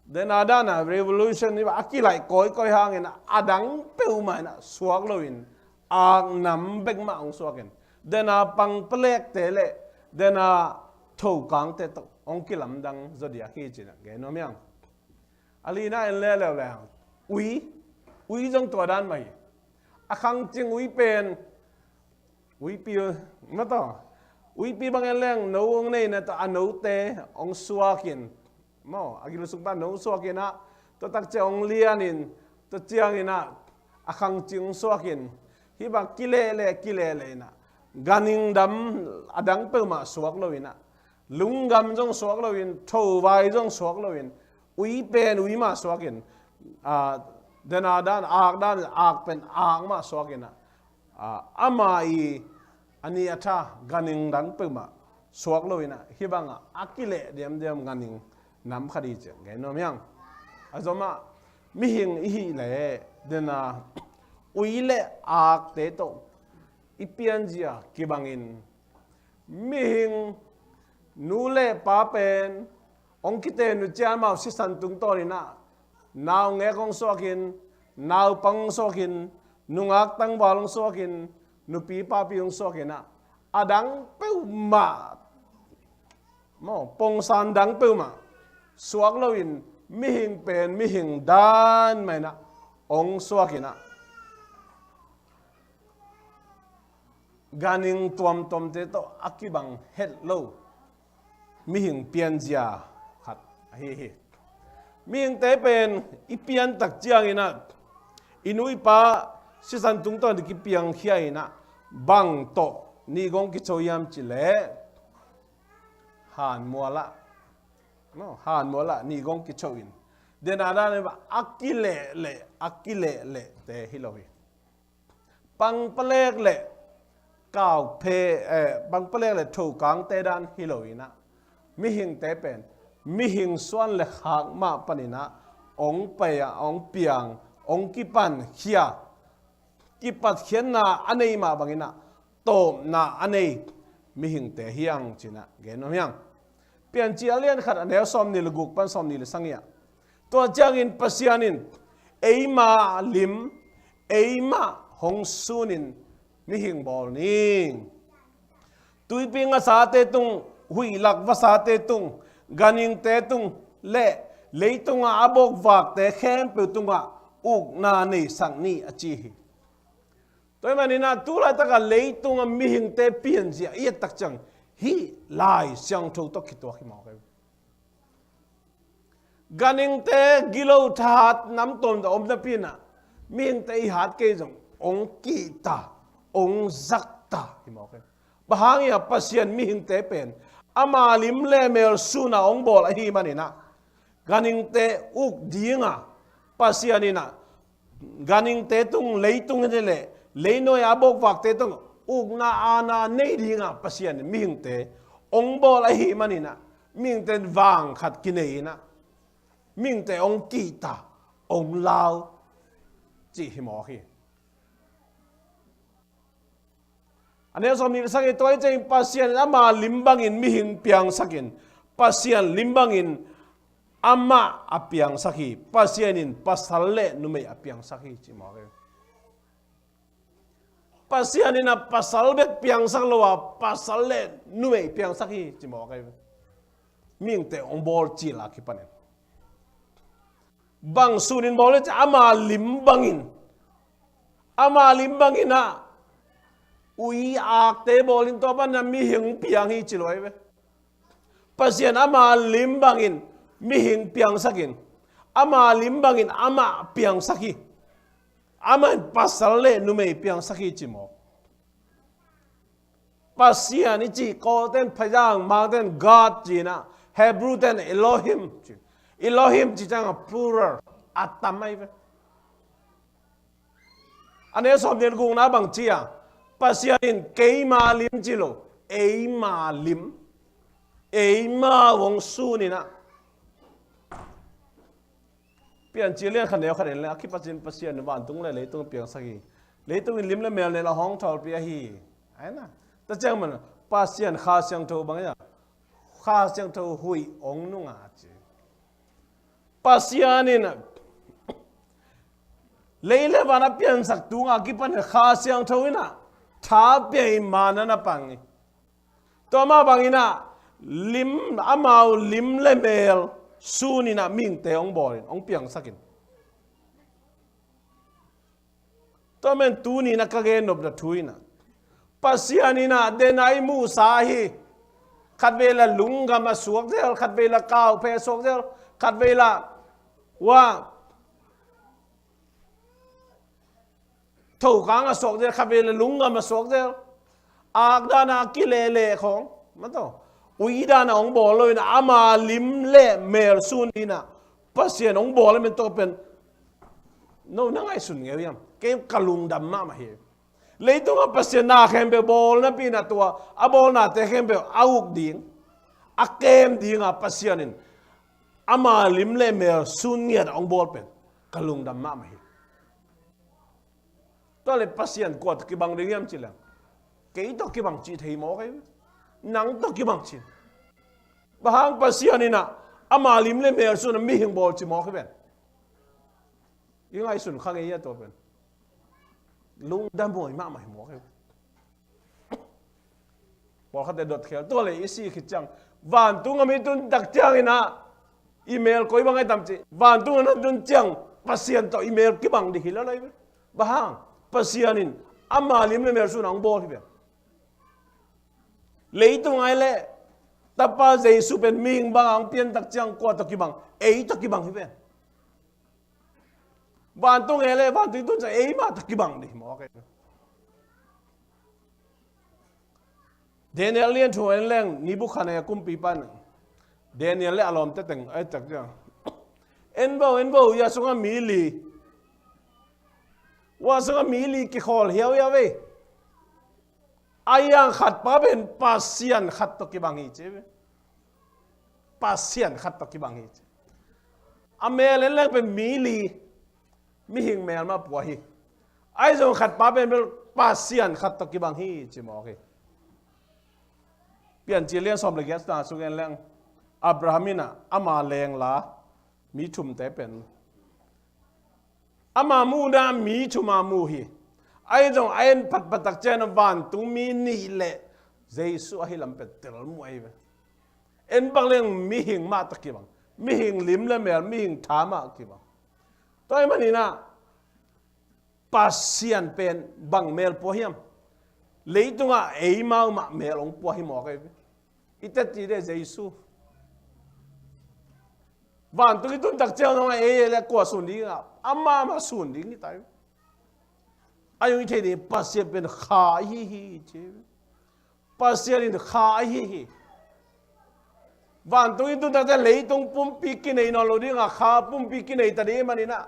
dena dana revolution hi bang a kilaih kawikawi hangin a dang peuhmah inah suak loin, ak nam bek mah hong suakin, dena pangpalekte le dena thokangte tawh hong kilamdang zaw diak hi cin a gen nuam hiang. A lina en leuleu le hang, ui, ui zong tua dan mah hi. A khangcing ui pen, uipi, mataw, uipi bang en leng no hong nei na tawh a note hong suakin, maw, a gil sung pan no hong suakin ah, tua tak ciang hong lianin, tua ciangin ah a khangcing hong suakin, hih bang kileh leh kileh leh inah, ganhing dang a dang peuhmah suak lo inah, lunggam zong suak loin, thovai zong suak loin, ui pen ui mah suakin, ah, dena dan, ak dan, ak pen ak mah suakin ah, ah, amah i a nih a tha ganhing dang peuhmah suak lo inah, hih bangah a kileh diamdiam ganhing nam khat hi cin gen nuam hiang. A zomah mihing i hih leh dena ui le akte tawh i pianzia kibangin, mihing nu le pa pen hong kiten uh ciang amau sisan tungtawn inah, naungek hong suakin, naupang hong suakin, nungak tangval hong suakin, nupi papi hong suakin ah, a dang peuhmah, maw, pongsan dang peuhmah suak loin, mihing pen mihing dan mah inah hong suakin ah, ganhing tuamtuamte tawh a kibang het lo mihing pianzia khat ahi hi. Mihingte pen i piantak ciangin ah, i nu i pa sisan tungtawn i kipiangkhia inah, bang tawh nih gong kicho hiam cih leh, hanmual ah, no, hanmual ah nih gong kicho in, dena dan a kileh leh, a kileh lehte hi lo hi. Pangpalek le kauphe, eh, pangpalek le thokangte dan hi lo inah, mihingte pen mihing suan le khak mah panin ah hong pai a, hong piang, hong kipankhia, kipatkhiatna a nei mah bangin ah tawpna a nei mihingte hi hang cin ah gen nuam hiang. Piancil a lian khat a neu sawmnih le guk pan sawmnih le sagih ah, tua ciangin Pasian in eima lim, eima hong sunin mihing bawl ni. Tuipi ngasate tung, huihlak vasate tung, ganhingte tung le leitunga a bokvakte khempeuh tungah ukna neisak ni a ci hi. Tua ahih manin ah tu laitaka leitunga mihingte pianzia i et tak ciang hih Lai Siangtho tawh kituak hi mawk hi. Ganhingte gilo thahat nam tuamtuam om napi-in ah, mihingte i hat kei zong hong kihta, hong zakta hi mawk hi. Bang hang hiam, Pasian mihingte pen ama lim le mel suna hong bawl ahih manin ah, ganhingte uk dinga Pasian in ah, ganhingte tung, leitung hi leh Leinoia a bawkvakte tawh ukna aana nei dinga Pasian in mihingte hong bawl ahih maninah, mihingte in vang khat kinei inah, mihingte hong kihta, hong lau cih hi mawk hi. A neu sawm nih le sagih, tua hi ciangin Pasian in ama lim bangin mihing piangsakin, Pasian lim bangin amah a piangsak hi. Pasian in pasal le numei a piangsak hi ci mawk hi. Pasian in a pasal bek piangsak lo a, pasal le numei piangsak hi ci mawk hi. Mihingte hong bawl cil a kipanin bang sunin bawl le ci, ama lim bangin, ama lim bangin ah ui akte bawlin tua panin a mihing piang hi ci lo hi ve. Pasian ama lim bangin mihing piangsakin, ama lim bangin amah piangsak hi. Amah in pasal le numei piangsak hi ci mawk. Pasian i cih Kawlten Phayang, Mangten God ci inah, Hebrew ten Elohim ci. Elohim ci ciangin plural, a tam ahi ve. A neu sawm nih le gukna bang ci a, Pasian in keima lim ci lo, eima lim, eima hong sun inah. Piancil lian khat neu khat en le, a kipat ciangin Pasian in vantung le leitung piangsak hi. Leitung in lim le mel nei a hong thawlpih ahi hi. Aina. Tua ciang man, Pasian Kha Siangtho bang hi a, Kha Siangtho huih hong nung a ci. Pasian in lei le van a piansak tung a kipan Kha Siangtho in a tha pia hi, mana na pang hi. Tua mah bangin ah lim, amau lim le mel sun inah mihingte hong bawlin, hong piangsakin. Tua men tuni inah ka gen nopna thu inah, Pasian inah den a i muhsa hi. Khatvei la lunggam a suak zel, khatvei la kauphe a suak zel, khatvei la wa thokang a suak zel, khatvei la lunggam a suak zel. Ak dan a kilehleh khawng, maw taw, ui dan a hong bawl lo inah ama lim le mel sun inah Pasian hong bawl a men tawh pen no na ngaihsun ngei uh hiam? Kei ka lungdam mahmah hi. Leitungah Pasian na khempeuh bawl napi inah tua a bawlnate khempeuh a uk ding, a kem dinga Pasian in ama lim le mel sun ngiat a hong bawl pen ka lungdam mahmah hi. Tua le Pasian kua tawh kibang ding hiam ci leng, kei tawh kibang cih thei mawk ahi. Nang tawh kibang cih. Bang hang? Pasian inah ama lim le mel sun a mihing bawl ci mawk hi pen. I ngaihsun kha ngei a tua pen. Lungdam huai mahmah hi mawk ahi. Pawlkhatte dot khel, tua le i sih khit ciang, vantung a mi tun tak ciang inah i mel koi bang ahi tam cih, vantung a na tun ciang Pasian tawh i mel kibang ding hi lo lai ve. Bang hang? Pasian in ama lim le mel sun a hong bawl hi ve. Leitung ai le Tapa Jesu pen mihing bang a hong pian tak ciang kua tawh kibang? Ei tawh kibang hi ve. Vantung ei le vantung i tun ciang eimah tawh kibang ding hi mawk ahi. Daniel lian thu en leng, Nebukhadnezzar kumpipa in Daniel le a lawmte teng a et tak ciang, en vo, en vo, hua sungah mi li, hua sungah mi li kikhawl hiauhiau ei. A hiang khat pa pen Pasian khat tawh kibang hi ci. Pasian khat tawh kibang hi ci. A mel en leng pen mi li, mihing mel mah pua hi. Ahi zong khat pa pen bel Pasian khat tawh kibang hi ci mawk hi. Piancil lian sawm le giat na sung en leng, Abraham inah ama lengla mi thumte pen ama muhna mi thum a mu hi. Ahi zong a en phatphat tak ciang vantung mi nih le Jesu ahi lam pen tel mu ahi ve. En bang leng mihing mah tawh kibang, mihing lim le mel, mihing tha mah kibang. Tua ahih maninah Pasian pen bang mel pua hiam? Leitungah eimau mah mel hong pua hi mawk ahi ve. I teci deh Jesu. Vantung i tun tak ciang zongah ei le kua sun ding a, amah mah sun ding hi ta hi. A hong i theih ding Pasian pen Kha ahi hi ci. Pasian in Kha ahi hi. Vantung i tun tak ciang leitung pumpi kinei nawn lo dinga Kha pumpi kinei ta ding ahih maninah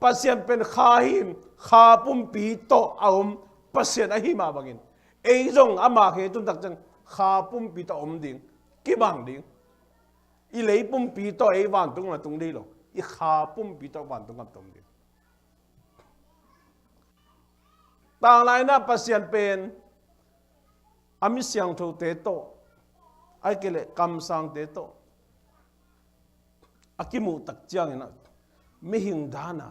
Pasian pen kha hi, kha pumpi tawh a om Pasian ahi mah bangin, ei zong ama kiang i tun tak ciang kha pumpi tawh a om ding, kibang ding. I lei pumpi tawh ei vantung gam tung ding lo, i kha pumpi tawh vantung gam tung ding. Tanglaina Pasian pen a mi siangthote tawh, ahih kei leh kamsangte tawh a kimuh tak ciangin ah, mihing dan a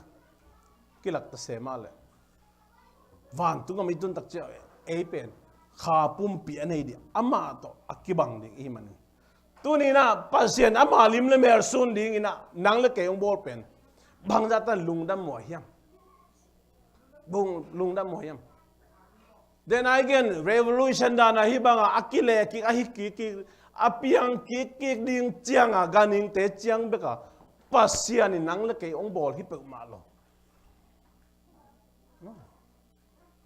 kilakta se mah leh, vantung gam i tun tak ciang ei pen kha pumpi a nei ding, amah tawh a kibang ding i hih manin, tuni-in ah Pasian ama lim le mel sun dingin ah nang le kei hong bawl pen bangzah tan lungdam muai hiam? Bang lungdam muai hiam? Then again, revolution dan a hih banga a kileh kik, a hi kik kik, a piang kik kik ding cianga ganhingte ciang beka Pasian in nang le kei hong bawl hi peuhmah lo.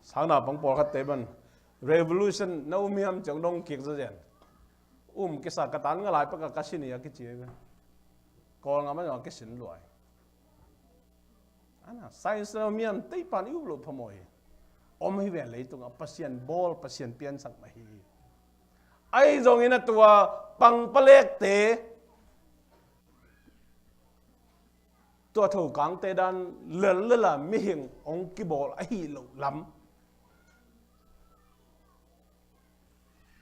Sang naupang pawlkhatte bang revolution na um hiam ci-in hong dong kik zawzen. Um kisa, ka tan nga lai peka ka sin hi a kici hi ve. Kawlgam ah zong a kisin luai. Ana, science na um hiam, teipan i up loh phamawh hi. Om hi ve, leitungah Pasian bawl, Pasian piansak mah hi. Ahi zongin a tua pangpalekte, tua thokangte dan lel lela mihing hong kibawl ahi loh lam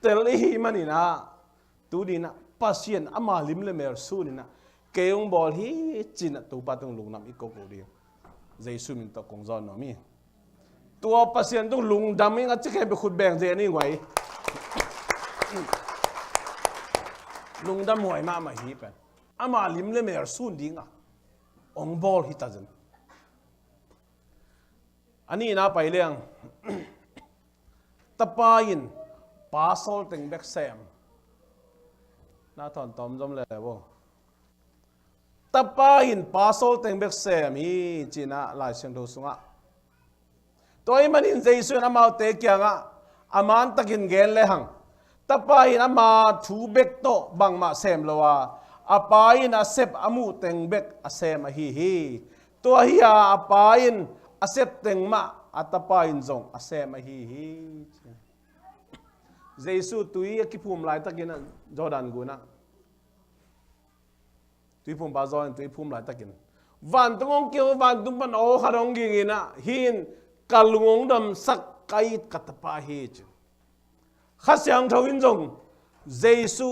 tel i hih manin ah, tuni-in ah Pasian ama lim le mel sunin ah, kei hong bawl hi ci-in ah Topa tung lungdam i ko ko ding. Jesu min tawh kong zawn nuam hi. Tua Pasian tung lungdam ing a ci khempeuh khut beng zen ing guai. Lungdam huai mahmah hi pen. Ama lim le mel sun dingin ah hong bawl hi ta zen. A nihna pai leng, tapa in pa sawl teng bek sem. Na thawn tawm zom le vo. Tapa in pa sawl teng bek sem hi ci-in ah Lai Siangtho sungah. Tua ahih manin Jesu in amaute kiangah a mantakin gen lehang, tapa in ama thu bek tawh bangmah sem lo a, a pa in a sep a muh teng bek a sem ahi hi. Tua hi a, a pa in a sep teng mah a tapa in zong a sem ahi hi. Jesu tui a kiphum laitakin ah, Jordan gun ah, tuiphumpa Johan in tui phum laitakin, vantung hong kiu, vantung pan aw khat hong ging in ah, hih in ka lung hong damsak ka it ka tapa hi ci. Kha Siangtho in zong Jesu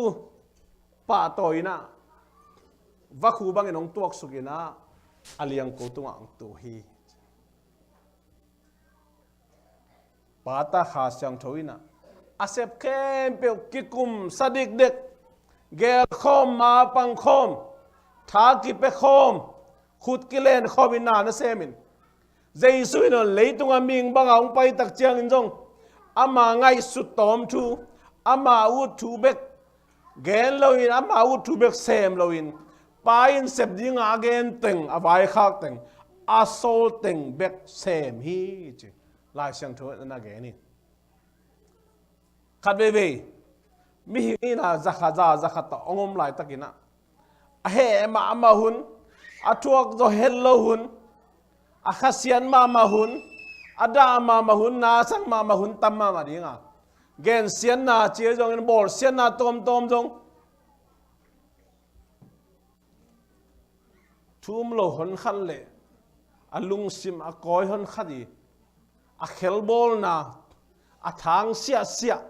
pahtawi in ah, vakhu bangin hong tuaksuk in ah, a liangko tungah hong tu hi. Pa, Ta, Kha Siangtho in ah, a sep khempeuh kikum sa dikdek, geel khawm, ma pang khawm, tha kipia khawm, khut kilen khawm in na na sem in. Jesu in ah leitung a mihing banga hong pai tak ciangin zong, ama ngaihsut tawm thu, ama ut thu bek gen loin, ama ut thu bek sem loin, Pa in sep dinga a gen teng, a vaikhak teng, a sawl teng bek sem hi ci. Lai Siangtho in a gen hi. Khat veivei, mihing in ah zakhat za, zakhat tawh hong om laitakin ah, a heh mahmah hun, a thuak zaw het lo hun, a khasiat mahmah hun, a dah mahmah hun, na sang mahmah hun tam mahmah dinga, gensiatna ci zongin bawlsiatna tawmtawm zong, thu um lo honkhat le a lungsim a kawi honkhat i, a khelbawlna, a thang siahsiah,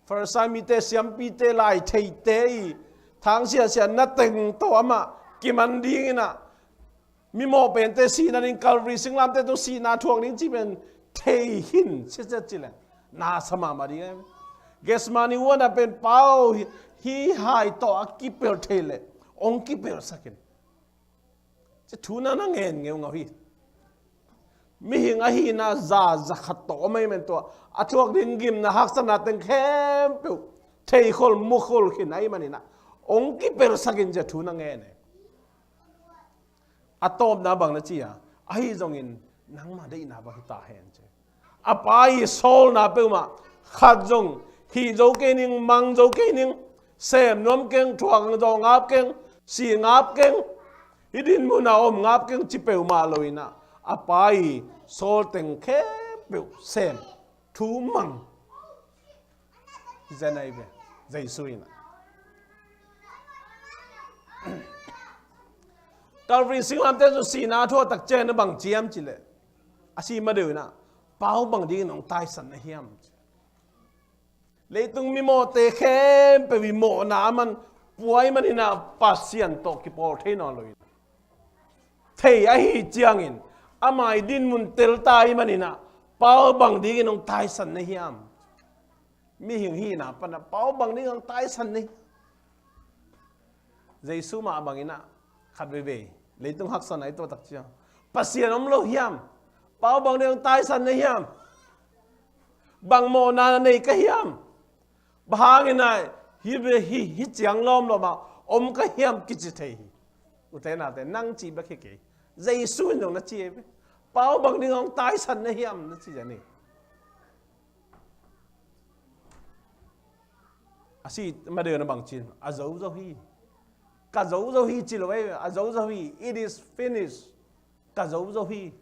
Farisai mite, siampite, lai theite i thang siahsiah na teng tawh amah kiman dingin ah, mimawh pente sihna ding, Calvary singlamteh tung sihna thuak ding cih pen thei hi in, siatsiat ci leng na sa mahmah ding em. Gethsemane huan ah pen, Pa aw, hih, hih hai tawh a kipelh thei leh hong kipelhsak in, ci thu na na ngen ngeungau hi. Mihing ahihna za, zakhat tawh om ahih manin tua a thuak ding gimna, haksatna teng khempeuh theikhol mukhol khin ahih manin ah, hong kipelhsak in ci thu na ngen e. A tawpna bang na ci a, ahi zongin nangma deihna bang hi ta hen ci. A Pa i sawlna peuhmah khat zong hih zo kei ning, mang zo kei ning, sem nuam keng, thuak zaw ngap keng, si ngap keng, Hih dinmun a om ngap keng ci peuhmah lo in ah, a Pa i sawlteng khempeuh sem, thu mang. Zen ahi ve, Jesu in ah. Calvary singlamteh sung sihna a thuak tak ciangin a bang ci hiam cih leh, a sih ma deuh in ah, Pau bang dingin hong taisan na hiam? Leitung mimawhte khempeuh i mawhna a man pua ahih manin ah Pasian tawh kipawl thei nawn lo in, thei ahih ciangin ama i dinmun tel ta ahih manin ah, Pau bang dingin hong taisan na hiam? Mihing hihna pan ah Pau bang dingin hong taisan na hiam? Jesu mah bangin ah khat veivei leitung haksatna i tuah tak ciang, Pasian om lo hiam? Pau bang dingin hong taisan na hiam? Bang mawhna na nei ka hiam? Bang hangin ah hih, hih, hih ciang lawmlawm ah om ka hiam kici thei hi. Ute naute, nang cih bek hi kei. Jesu in zong na ci hi ve. Pau bang dingin hong taisan na hiam na ci zia ni. A sih ma deuh in a bang ci hiam? A zo zo hi. Ka zo zo hi ci lo ei, a zo zo hi. It is finished. Ka zo zo hi.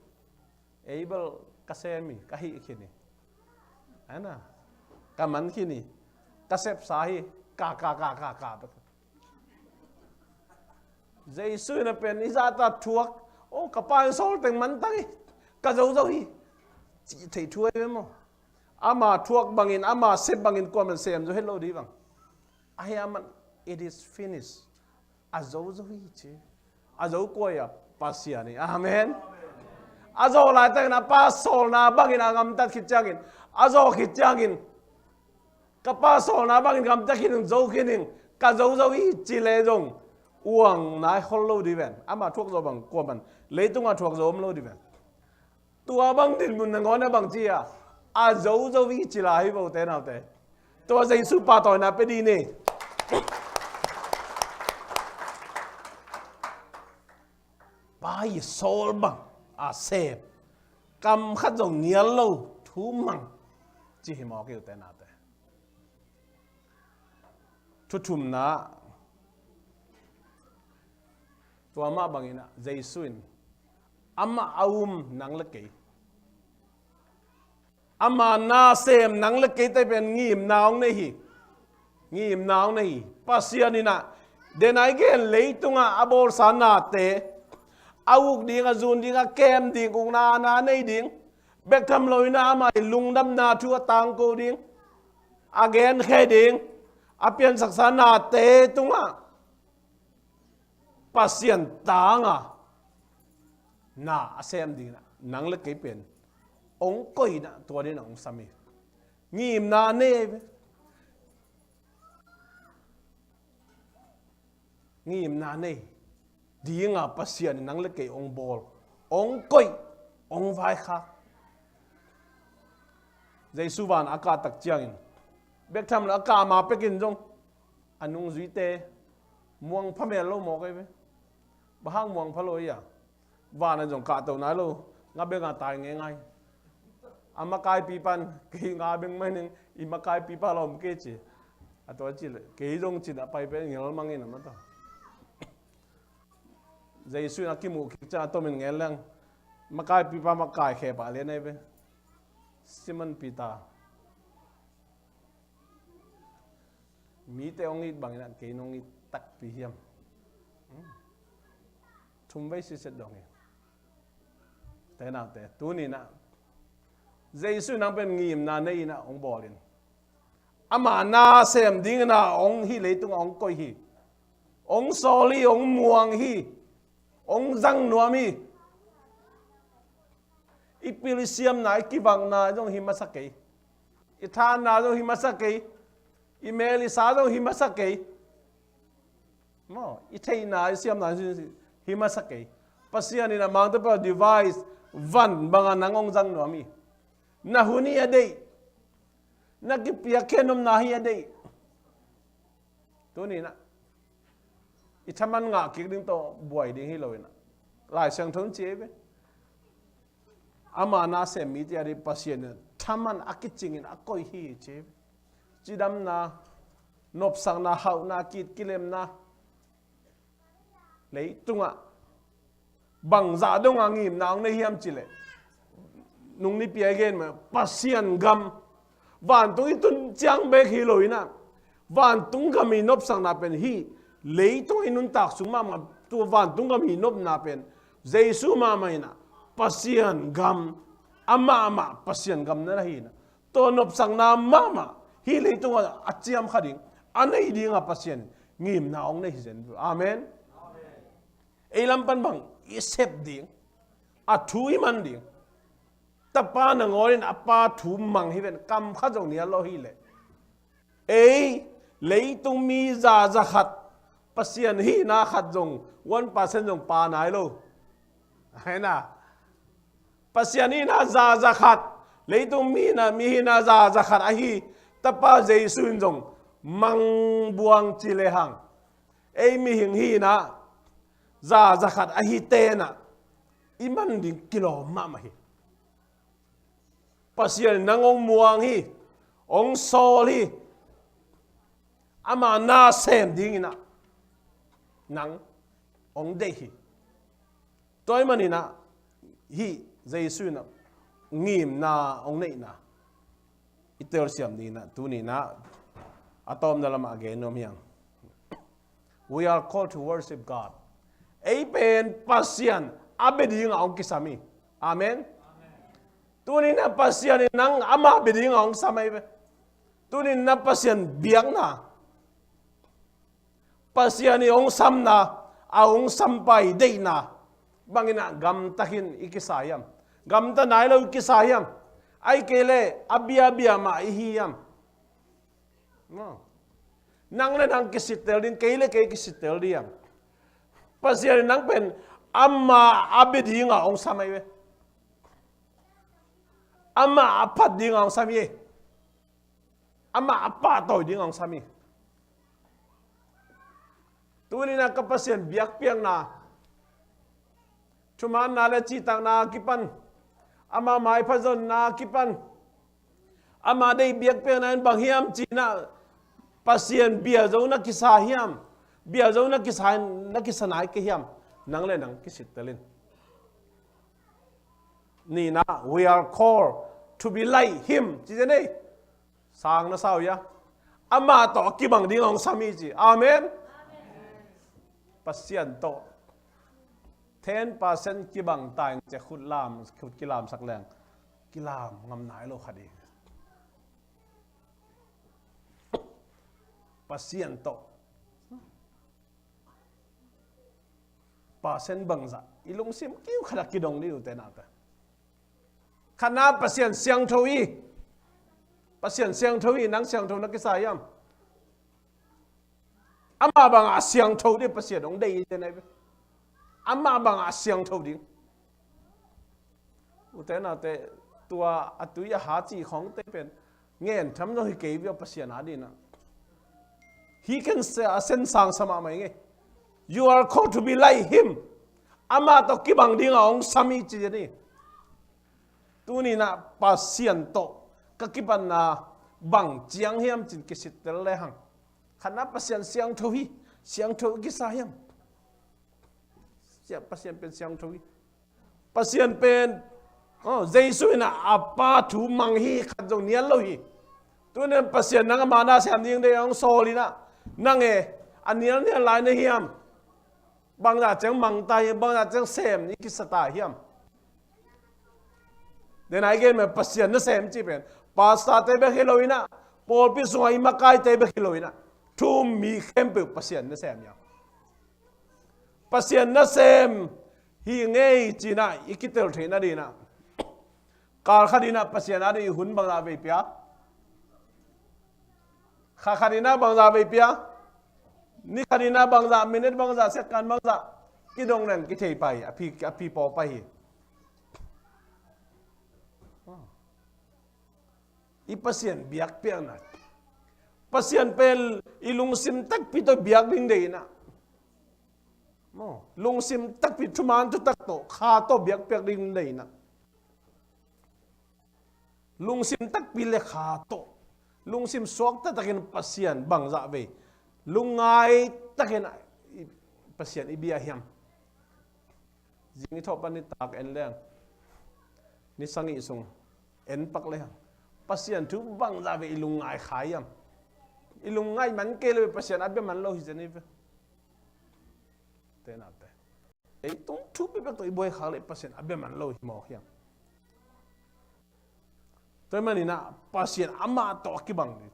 Abel ka sem hi, ka hih khin hi. Ana, ka man khin hi. Ka sepsa hi. Ka, ka, ka, ka, ka. Jesu in a pen i zahta thuak. O, ka Pa in sawlteng man tang hi. Ka zo zo hi. Cih theih thu ahi ve maw? Ama thuak bangin, ama sep bangin kuaman sem zo het lo dih bang. Ahi a man, it is finished. A zo zo hi ci. A zo kua hi a? Pasian hi. Amen. A zawh laitakin a Pa sawlna bangin a gamtat khit ciangin, a zawh khit ciangin, ka Pa sawlna bangin gamtat khin ing, zo khin ing, ka zo zo hi ci leh zong uang nai khol lo dih ven. Ama thuak zo bang kuaman, leitungah thuak zo om lo dih ven. Tua bang dinmun nangawn a bang ci a, a zo zo hi ci lai hi vo ute naute. Tua Jesu pahtawina pia dih ni. Pa i sawl bang a sem, kam khat zong nial lo thu mang ci hi mawk hi ute naute. Thu thumna, tua mah bangin ah Jesu in amah a um nang le kei, ama nasem nang le keite pen ngimna hong nei hi. Ngimna hong nei hi. Pasian in ah, den a i gen leitungah a bawlsa nate, a uk ding, a zun ding, a kem ding, ukna na nei ding, bek tham lo in ah ama i lungdamna thu a tangko ding, a genkhe ding, a piansaksa nate tungah Pasian tanga na a sem dingin ah nang le kei pen hong koih in ah tua dingin ah hong sam hi. Ngimna nei ve. Ngimna nei dinga Pasian in nang le kei hong bawl, hong koih, hong vaikhak. Jesu van a kah tak ciangin, bek tham lo a kah ma pekin zong a nungzuite muang pha mel lo mawk ei ve. Bang hang muang pha lo ei a? Van a zong kahto nai lo, nga beng a tai ngeingai. A makaipi pan, kei nga beng mai ning, i makaipi pa lawm kei ci. A tua ci le, kei zong cin a pai pe ngel mangin a mata. Jesu in a kimuh kik ciang a tomin ngen leng, makaipi pa makai khe pah lian ei ve. Simon Peter. Mite hong it bangin ah kei nong it takpi hiam? Thum vei siset dong hi. Te naute, tuni in ah Jesu in nang pen ngimna nei in ah hong bawl in, ama nasem dingin ah hong hih leitungah hong koih hi. Hong sawl hi, hong muang hi, hong zang nuam hi. I pil i siamna, i kivakna zong hi masa kei. I thanna zong hi masa kei. I mel i sa zong hi masa kei. Maw, i theihna, i siamna zong hi masa kei. Pasian in a mangte pa device van banga nang hong zang nuam hi. Na hun hi a deih. Na kipiakkhiat nopna hi a deih. Tuni in ah i thaman ngah kik ding tawh buai ding hi lo in ah, Lai Siangtho in ci ei ve. Ama nasem mite a ding Pasian in thaman a kicingin a koih hi ci ei ve. Cidamna, nopsakna, hauhna, kit kilemna, leitungah Bangzah dong a ngimna hong nei hiam cih leh, nung nipi a i gen mah, Pasian gam, vantung i tun ciang bek hi lo in ah, vantung gam i nopsakna pen hih leitung i nuntak sung mahmah, tua vantung gam i nopna pen Jesu mahmah in ah, Pasian gam, amah amah Pasian gam na hi in ah, tua nopsakna mahmah hih leitung ah a ciam kha ding, a nei ding a Pasian ngimna hong nei hi zen. Amen. Ei lam pan bang i sep ding, a thu i man ding. Tapa nangawn in a Pa thu mang hi ven, kam khat zong nial lo hi leh. Ei, leitung mi zaza khat, Pasian hihna khat zong, one percent zong pa nai lo. Ahi na. Pasian hihna zaza khat, leitung mi hihna, mi hihna zaza khat ahi Tapa Jesu in zong mang buang ci lehang, ei mihing hihna zaza khat ahi tenah i man ding kilawm mahmah hi. Pasian in nang hong muang hi, hong sawl hi, ama na sem dingin ah nang hong deih hi. Tua ahih manin ah hih Jesu in ah ngimna hong neihna i telsiam dingin ah tuni in ah a tawpna lamah a gen nuam hi hang. We are called to worship God. Ei pen Pasian a bia dingah hong kisam hi. Amen. Tuni in ah Pasian in nang ama bia dingah hong sam ahi ve. Tuni in ah Pasian biakna, Pasian i hong samna, a hong sampa i deihna bangin ah gamtakin i kisa hiam? Gamta nai lo i kisa hiam? Ahih kei leh a bia bia mah i hi hiam? Maw. Nang le nang kisittel ding, kei le kei kisittel ding hiam? Pasian in nang pen ama a bia dingah hong sam ahi ve. Ama a phat dingah hong sam hi. Amah a pahtawi ding a hong sam hi. Tuni-in ah ka Pasian biakpiakna, thumaanna le cihtakna a kipan, ama maipha zonna a kipan, ama deih biakpiakna in bang hiam ci-in ah Pasian bia zo na kisa hiam? Bia zo na kisa, na kisa nai kei hiam? Nang le nang kisittel in. Nihna, we are called to be like him. Ci zen ei. Sang na sa uh hia? Amah tawh a kibang ding a hong sam hi ci. Amen. Pasian tawh ten percent kibang ta ing ci a, khut lam, khut kilamsak leng kilam ngam nai lo kha ding. Pasian tawh percent bangzah i lungsim kiu khat ah kidong ding uh te nate. Khatna, Pasian siangtho hi. Pasian siangtho hi, nang siangtho na kisa hiam? Amah bangah a siangtho ding Pasian hong deih hi zen ei ve. Amah bangah a siangtho ding. Ute nate, tua a tui a ha cih khawngte pen ngen tham zong hi kei viau Pasian adingin ah. He can say, a sen sang sa mahmah ing ei. You are called to be like him. Amah tawh kibang ding a hong sam hi ci zen hi. Tuni-in ah Pasian tawh ka kipatna bang ciang hiam ci-in kisittel lehang, khatna, Pasian siangtho hi. Siangtho kisa hiam? Sia, Pasian pen siangtho hi. Pasian pen, oh, Jesu in ah a Pa thu mang hi khat zong nial lo hi. Tuni-in Pasian nang ama na sem ding deih a hong sawl in ah, nang e, a nialnial lai na hiam? Bangzah ciang mang ta hiam? Bangzah ciang sem i kisa ta hiam? Dena i gen mah Pasian nasem cih pen pastor-te bek hi lo in ah, pawlpi sungah i makaite bek hi lo in ah, thu um mi khempeuh Pasian nasem hi hang. Pasian nasem hi ing ei ci-in ah i kitel theihna dingin ah, kal khat in ah Pasian ading i hun bangzah vei pia? Kha khat in ah bangzah vei pia? Ni khat in ah bangzah, minute bangzah, second bangzah kidong leng kithei pah hi, a phi, a phi paw pah hi. I Pasian biakpiakna, Pasian pen i lungsim takpi tawh biak ding deih in ah. Maw, lungsim takpi, thuman thutak tawh, kha tawh biakpiak ding deih in ah. Lungsim takpi le kha tawh, lungsim suakta takin Pasian bangzah vei, lungngai takin i, Pasian i bia hiam? Zing i thawh pan nitak en leng, ni sagih sung en pak leng, Pasian thu bangzah ve i lungngai kha hiam? I lungngai man kei le Pasian a bia man lo hi zen hi ve. Tenate, ei tung thu pekpek tawh i buai khak le Pasian a bia man lo hi mawk hiam? Tua hi maninah Pasian amah tawh a kibang ding,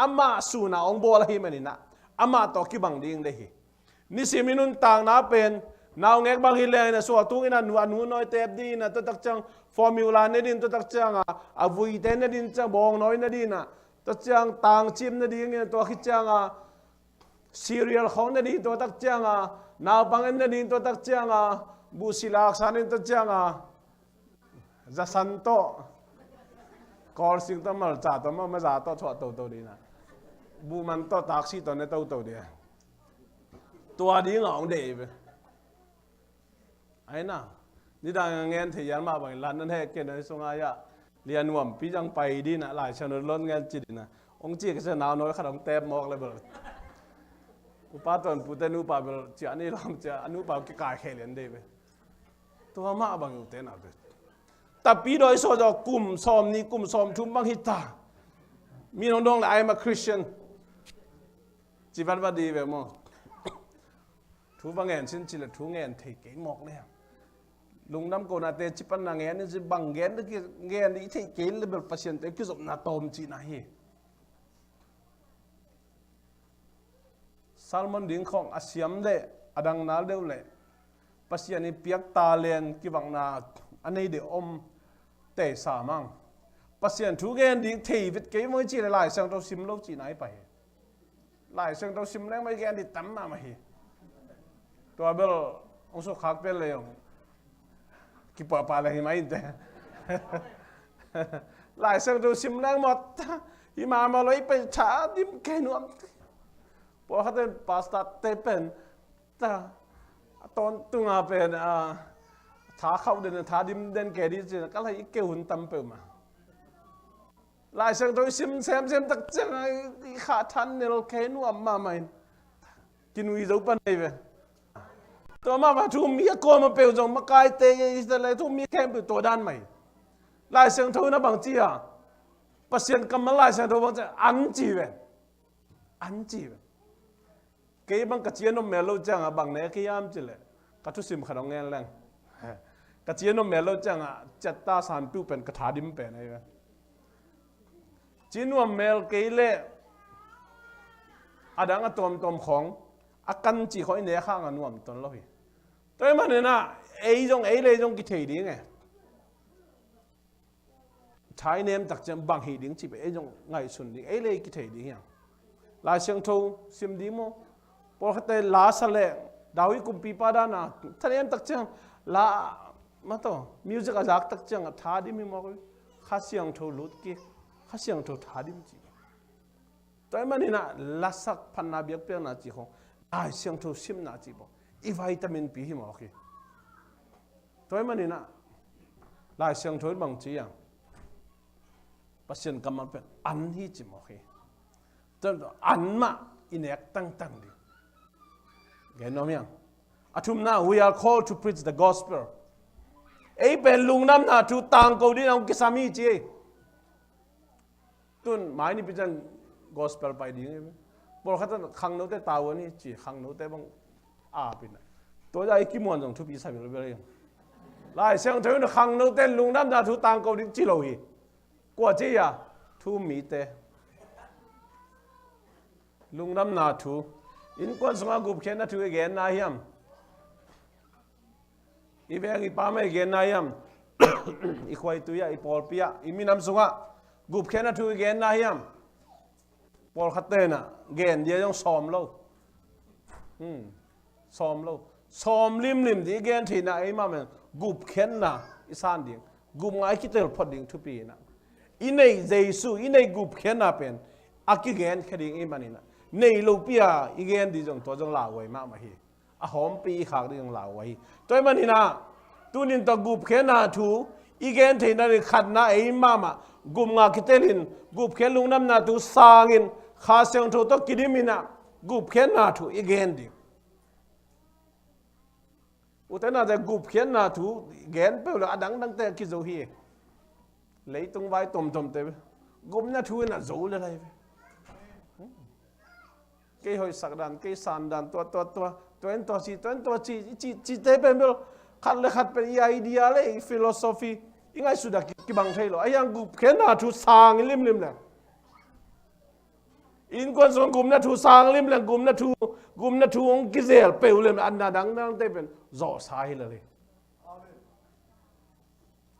amah suna hong bawl ahi maninah amah tawh a kibang ding dei hi. Nisim i nuntakna pen naungek bang hi lengin a sual tungin a nu, a nu nawi tep dingin a, tua tak ciang formula ne dingin, tua tak cianga a vuite ne dingin, ciang bawngnawi ne dingin a, tua ciang tangcim ne dingin, tua khit cianga cereal khawng ne dingin, tua tak cianga naupang en ne dingin, tua tak cianga buhsilak san in, tua cianga zasan tawh, kawlsing tawh, malca tawh, ma, maza tawh thuah toto dingin a, buhman tawh, taksi tawh ne toto ding a, tua dinga hong deih ve. Aina, nidang a ngen thei hial mah bangin lan nan heh ken a hi sunga ia, lianuampi zang pai dingin a, Lai Siangtho lon ngen ci dingin a, hong ci ka sia nau nawi khat hong tep mawk le bel, upa tuan pute nupa bel ciah ni lam ciah, a nupa kikai khe lian dei ve. Tua mah bang ute na ve. Tapi dawi saw zaw kum sawm ni, kum sawm thum bang hi ta. Mi nong dong le, "I'm a Christian," ci vat vat di ve maw. Thu va ngen sin ci le thu ngen thei kei mawk le. Lungdam ko nate ci pan na ngen in ci bang ngen, ngen i thei kei le bel Pasian te kizopna tawm cihna hi. Salmon ding khawng a siam le a dang nal deuh le Pasian i piak talent kibakna a nei deuh om tei sa mang. Pasian thu gen ding thei vet kei mawk i ci le Lai Siangtho sim lo cihna hi pah hi. Lai Siangtho sim leng mawk i gen ding tam mahmah hi. Tua bel hong sukkhak pen le hong kipuahpah leng hi mai inte. Lai Siangtho sim leng mawk hi mahmah lo i pai tha dim kei nuam. Pawlkhat in pastor te pen ta a tawntunga pen a tha khauh den, tha dim den kei ding cin ka lai i keu hun tam peuhmah. Lai Siangtho i sim semsem tak ciang i khah than nel kei nuam mahmah in kinui zo pan nei ve. Tua mahmah thu mi a kawm a peuh zong makaite i ta lai thu mi khempeuh tua dan mah hi. Lai Siangtho in a bang ci a, Pasian kammal Lai Siangtho bang ci a, an ci ve. An ci ve. Kei bang ka ci a nuam mel lo cianga bang ne kei hiam ci le ka thusim khat hong ngen leng. Ka ci a nuam mel lo cianga ciatta santu pen ka tha dim pen ahi ve. Ci nuam mel kei le a dang a tuamtuam khawng a kan ci khawng i nek hanga nuam ton lo hi. Tua hi maninah ei zong ei le ei zong kithei ding e. Tha i nem tak ciang bang hih ding cih pen ei zong ngaihsun ding, ei le ei kithei ding hiang. Lai Siangtho sim ding maw? Pawlkhatte la sa le David kumpipa dana tha nem tak ciang la, ma taw, music a zak tak ciang a tha dim hi mawk. Kha Siangtho lut kik, Kha Siangtho tha dim cih. Tua hi maninah lasak phatna biakpiakna cih khawng, Lai Siangtho simna cih bawk i vitamin pi hi mawk hi. Tua hi maninah Lai Siangtho in bang ci hiam? Pasian kammal pen an hi ci mawk hi. Tua hi maninah an mah i nek tangtang ding. Gen nuam hiam? A thumna, we are called to preach the gospel. Ei pen lungdamna thu tangko dingin hong kisam hi ci ei. Tun mai nipi ciang gospel pai ding hi. Pawlkhat in khangnote tavuan hi ci, khangnote bang a pi na. Tua zah i kimuan zong thupi sa bilbel hi. Lai Siangtho in khangnote in lungdamna thu tangko ding ci lo hi. Kua ci a? Thu-um mite. Lungdamna thu. Innkuan sungah gupkhiatna thu i genna hiam? I veng i pam ah i genna hiam? I khuaitui ah, i pawlpi ah, i minam sungah gupkhiatna thu i genna hiam? Pawlkhat tenah gen dia zong sawm lo. Hmm. Sawm lo. Sawm limlim ding i gen theihna ei mahmah in gupkhiatna i san ding, gupnga i kitel phot ding thupi inah, i neih Jesu, i neih gupkhiatna pen a kigenkhia ding i hih maninah, nei lopi a i gen ding zong tua zong lauhuai mahmah hi. A hawmpi i khak ding zong lauhuai hi. Tua hih maninah tunin tawh gupkhiatna thu i gen theihna ding khatna ei mahmah gupnga kitelin gupkhiat lungdamna thu sangin Kha Siangtho tawh kidim inah gupkhiatna thu i gen ding. Ute naute, gupkhiatna thu gen peuh le a dangdangte a kizo hi. Leitung vai tomtomte gupna thu in a zo le lai ve. Kei hoihsak dan, kei san dan, tua, tua, tua, tua in tua ci, tua in tua ci, i ci, cite pen bel khat le khat pen i idea le i philosophy i ngaihsut a ki, kibang thei lo. A hiang gupkhiatna thu sang i limlim le. Innkuan sung gupna thu sang limlim, gupna thu, gupna thu hong kizel peuh lim, a dangdangte pen zawhsa hi lel hi.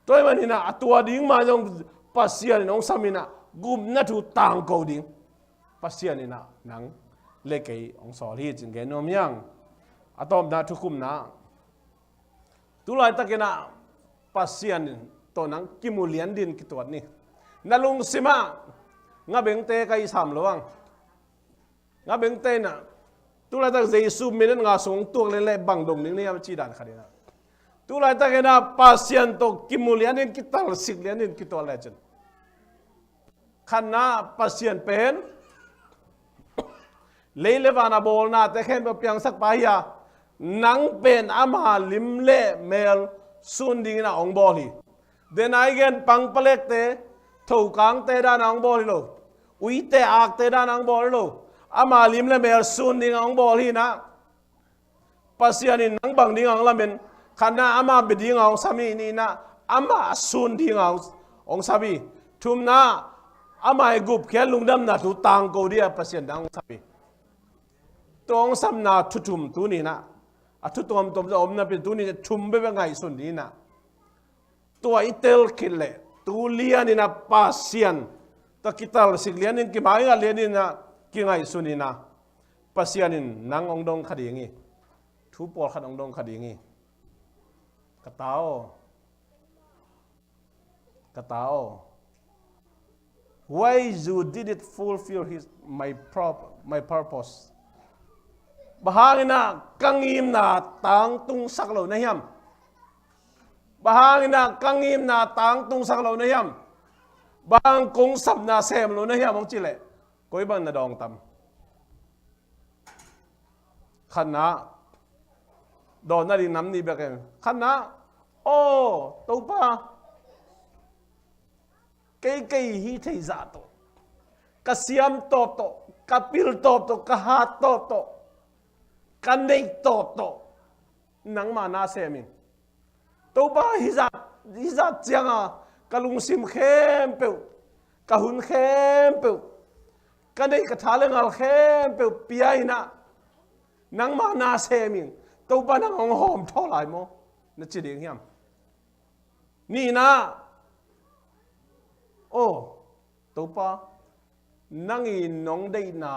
Tua ahih manin ah a tua ding mah zong Pasian in hong sam in ah gupna thu tangko ding Pasian in ah nang le kei hong sawl hi cih gen nuam hi hang. A tawpna thukhupna. Tu laitakin ah Pasian tawh nang kimu lian dingin kituat ni. Na lungsim ah ngabengte ka hi sam lo hang. Ngabengte in ah tu laitak Jesu minute nga sung tuak leh leh bang dong ding na hiam cih dan khat in ah. Tu laitakin ah Pasian tawh kimu lian dingin, kitalsik lian dingin kituat lecin. Khatna, Pasian pen lei le van a bawlnate khempeuh piangsak pa hi a, nang pen ama lim le mel sun dingin a hong bawl hi. Denai gen pangpalekte, thokangte dan a hong bawl hi lo. Uite akte dan a hong bawl hi lo. Ama lim le mel sun dingin a hong bawl hi na. Pasian in nang bang ding a hong lamen, khatna ama bia ding a hong sam hi, nihna ama sun ding a hong, hong sam hi. Thumna ama i gupkhiat lungdamna thu tangko ding a Pasian dang hong sam hi. Tua hong samna thu thum tuni in ah, a thu tuamtuam zong om napi tuni in ah thum bekbek ngaihsun ding in ah. Tua i tel khit leh tu lian in ah Pasian tawh kitalsik lian in, kimaingat lian in ah kingaihsun in ah Pasian in nang hong dong kha ding hi. Thu pawlkhat hong dong kha ding hi. Ka ta aw, ka ta aw, why you did it fulfill his, my prop-, my purpose? Bang hangin ah ka ngimna tangtungsak lo na hiam? Bang hangin ah ka ngimna tangtungsak lo na hiam? Bang hang kong sapna sem lo na hiam hong cih leh koi bang na dawng tam? Khatna, dawnna ding nam nih bek hi. Khatna, aw Topa, kei, kei hih theih zah tawh, ka siam tawp tawh, ka pil tawp tawh, ka hat tawp tawh, ka neih tawp tawh nangma na sem in. Topa, hih zah, hih zah ciang a ka lungsim khempeuh, ka hun khempeuh, ka neih ka tha le ngal khempeuh pia in ah nangma na sem in. Topa, nang hong hawmthawh lai maw na ci ding hiam? Nihna, aw Topa, nang i nong deihna,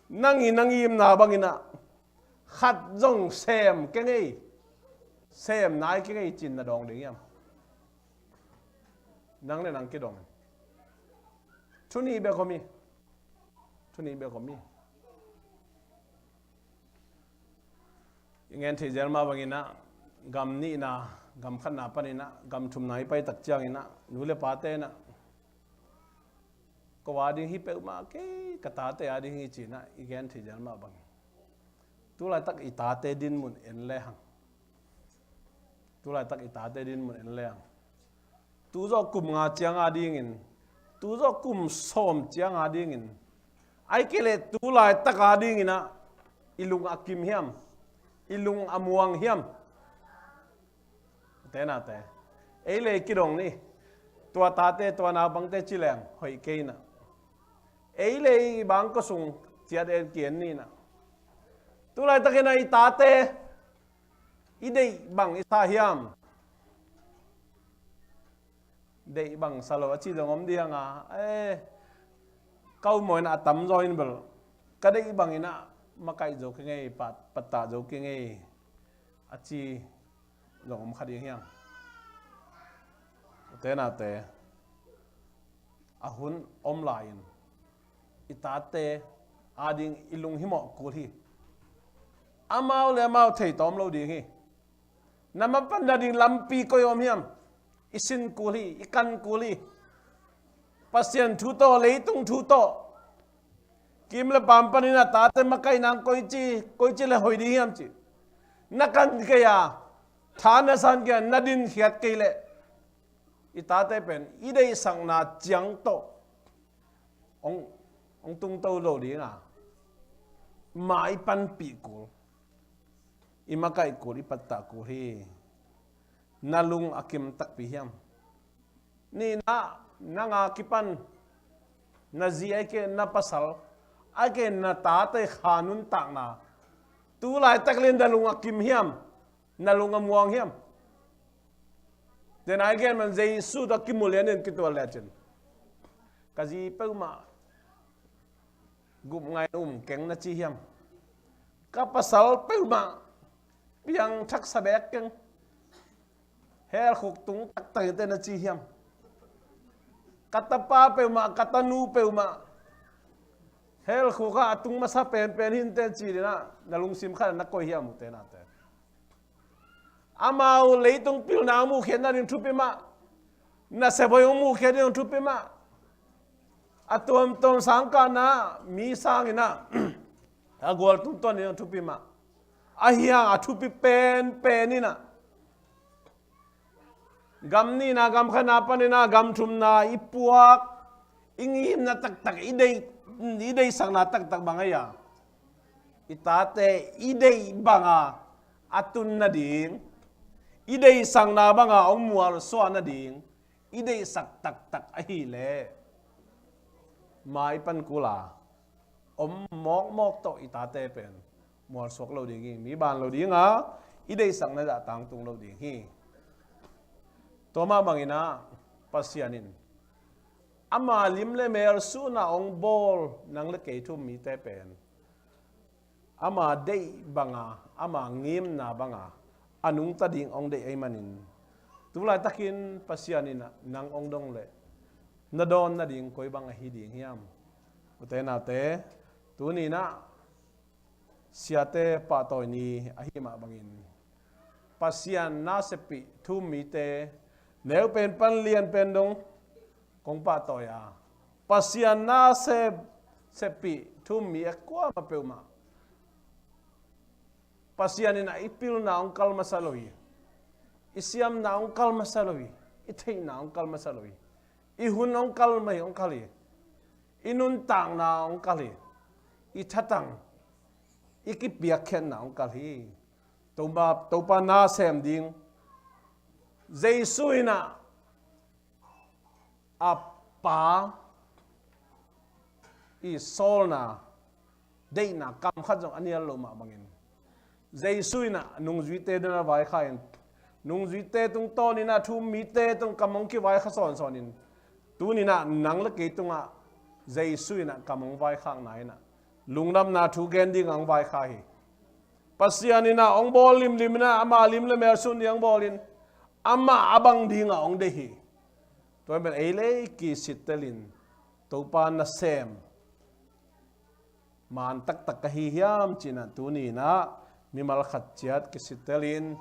nang i na ngimna bangin ah khat zong sem keng ei, sem nai keng ei ci-in na dawng ding hiam? Nang le nang kidong in. Thu nih bek om hi. Thu nih bek om hi. I gen thei zel mah bangin ah, gam nihna, gam khatna panin ah gam thumna i pai tak ciangin ah nu le pate in ah, ko a ding hi peuhmah, kei ka tate a ding hi ci-in ah i gen thei zel mah bangin, tu laitak i tate dinmun en le hang. Tu laitak i tate dinmun en le hang. Tu zawh kum nga ciang a dingin, tu zawh kum sawm ciang a dingin, ahih kei leh tu laitak a dingin ah i lung a kim hiam? I lung a muang hiam? Te nate, ei le ei kidong ni. Tua tate, tua naupangte ci leng hoih kei in ah, ei le ei bang kua sung ciat en ki-en ni in ah. Tu laitakin ah i tate i deih bang i sa hiam? Deih bang sa lo a ci zong om ding a, eh, ka ummawh in a tamzaw in bel ka deih bangin ah makaih zo keng ei, pat, pattah zo keng ei a ci zong om kha ding hi hang. Ute naute, a hun om lai-in i tate a ding i lunghimawh kul hi. Amau le amau thei tawm lo ding hi. Na mapan nading lampi koi om hiam? I sin kul hi, i kan kul hi. Pasian thu tawh, leitung thu tawh, kim le paam panin a tate makaih nang koici, koici le hoih ding hiam cih. na kan kei a, tha na san kei a, na dinkhiat kei leh i tate pen i deihsakna ciang tawh hong, hong tungto lo ding a, ma i panpih kul, i makaih kul, i pattah kul hi. Na lung a kim takpi hiam? Nihna, nang a kipan na zi ahih kei leh na pasal, ahih kei leh na tate kha nuntakna, tu laitak le na lung a kim hiam? Na lung a muang hiam? Tena i gen man Jesu tawh kimu lianin kitual lecin, ka zi peuhmah gup ngai um keng na ci hiam? Ka pasal peuhmah piangthak sa bek keng, helkhuk tung taktak in teh na ci hiam? Ka tapa peuhmah, ka tanu peuhmah helkhuk ah a tung masa penpen hi inteh ci ding a, na lungsim khat ah na koih hiam, ute naute? Amau leitung pilna hong muhkhiat nading thupi mah, nasep hoih hong muhkhiat ding thupi mah. A tuamtuam sangkahna mi sangin ah a gual tungtawn ding thupi mah. Ahi hang a thupi penpen in ah gam nihna, gam khatna panin ah gam thumna i puak, i ngimna taktak, i deih, i deihsakna taktak bang ahi a, i tate i deih banga a tun nading, i deihsakna banga hong mualsuah nading i deihsak taktak ahih leh, ma i pan kul a om mawkmawk tawh i tate pen mualsuak lo ding hi. Mi ban lo ding a, i deihsakna zah tangtung lo ding hi. Tua mah bangin ah Pasian in ama lim le mel suhna hong bawl nang le kei thu-um mite pen ama deih banga, ama ngimna banga a nungta ding hong deih ahih manin, tu laitakin Pasian in ah nang hong dong leh na dawn nading koi bang ahi ding hiam? Ute naute, tuni-in ah siate pahtawi ni ahih mah bangin, Pasian na seppih thu-um mite, neu pen pan lian pen dong kong pahtawi a, Pasian na sep, seppih thu-um mi a kuamah peuhmah, Pasian in ah i pilna hong kal masa lo hi. I siamna hong kal masa lo hi. I theihna hong kal masa lo hi. I hun hong kal mah hi, hong kal hi. I nuntakna hong kal hi. I thatang, i kipiakkhiatna hong kal hi. Topa, Topa na sem ding, Jesu in ah a Pa i sawlna, deihna kam khat zong a nial loh mah bangin, Jesu in ah nungzuite dong a vaikhak in, nungzuite tungtawnin ah thu-um mite tung kam hong kivaikha sawnsawnin, tuni-in ah nang le kei tungah Jesu in ah kam hong vaikhakna in ah lungdamna thu gen ding hong vaikhak hi. Pasian in ah hong bawl limlim in ah ama lim le mel suh ding hong bawlin, amah a bang dingah hong deih hi. Tua hi pen ei le ei kisittelin Topa nasem man taktak ka hi hiam ci-in ah tuni-in ah mimal khat ciat kisittelin,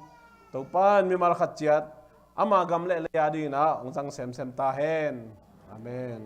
Topa in mimal khat ciat ama gam le lei a dingin ah hong zang semsem ta hen. Amen.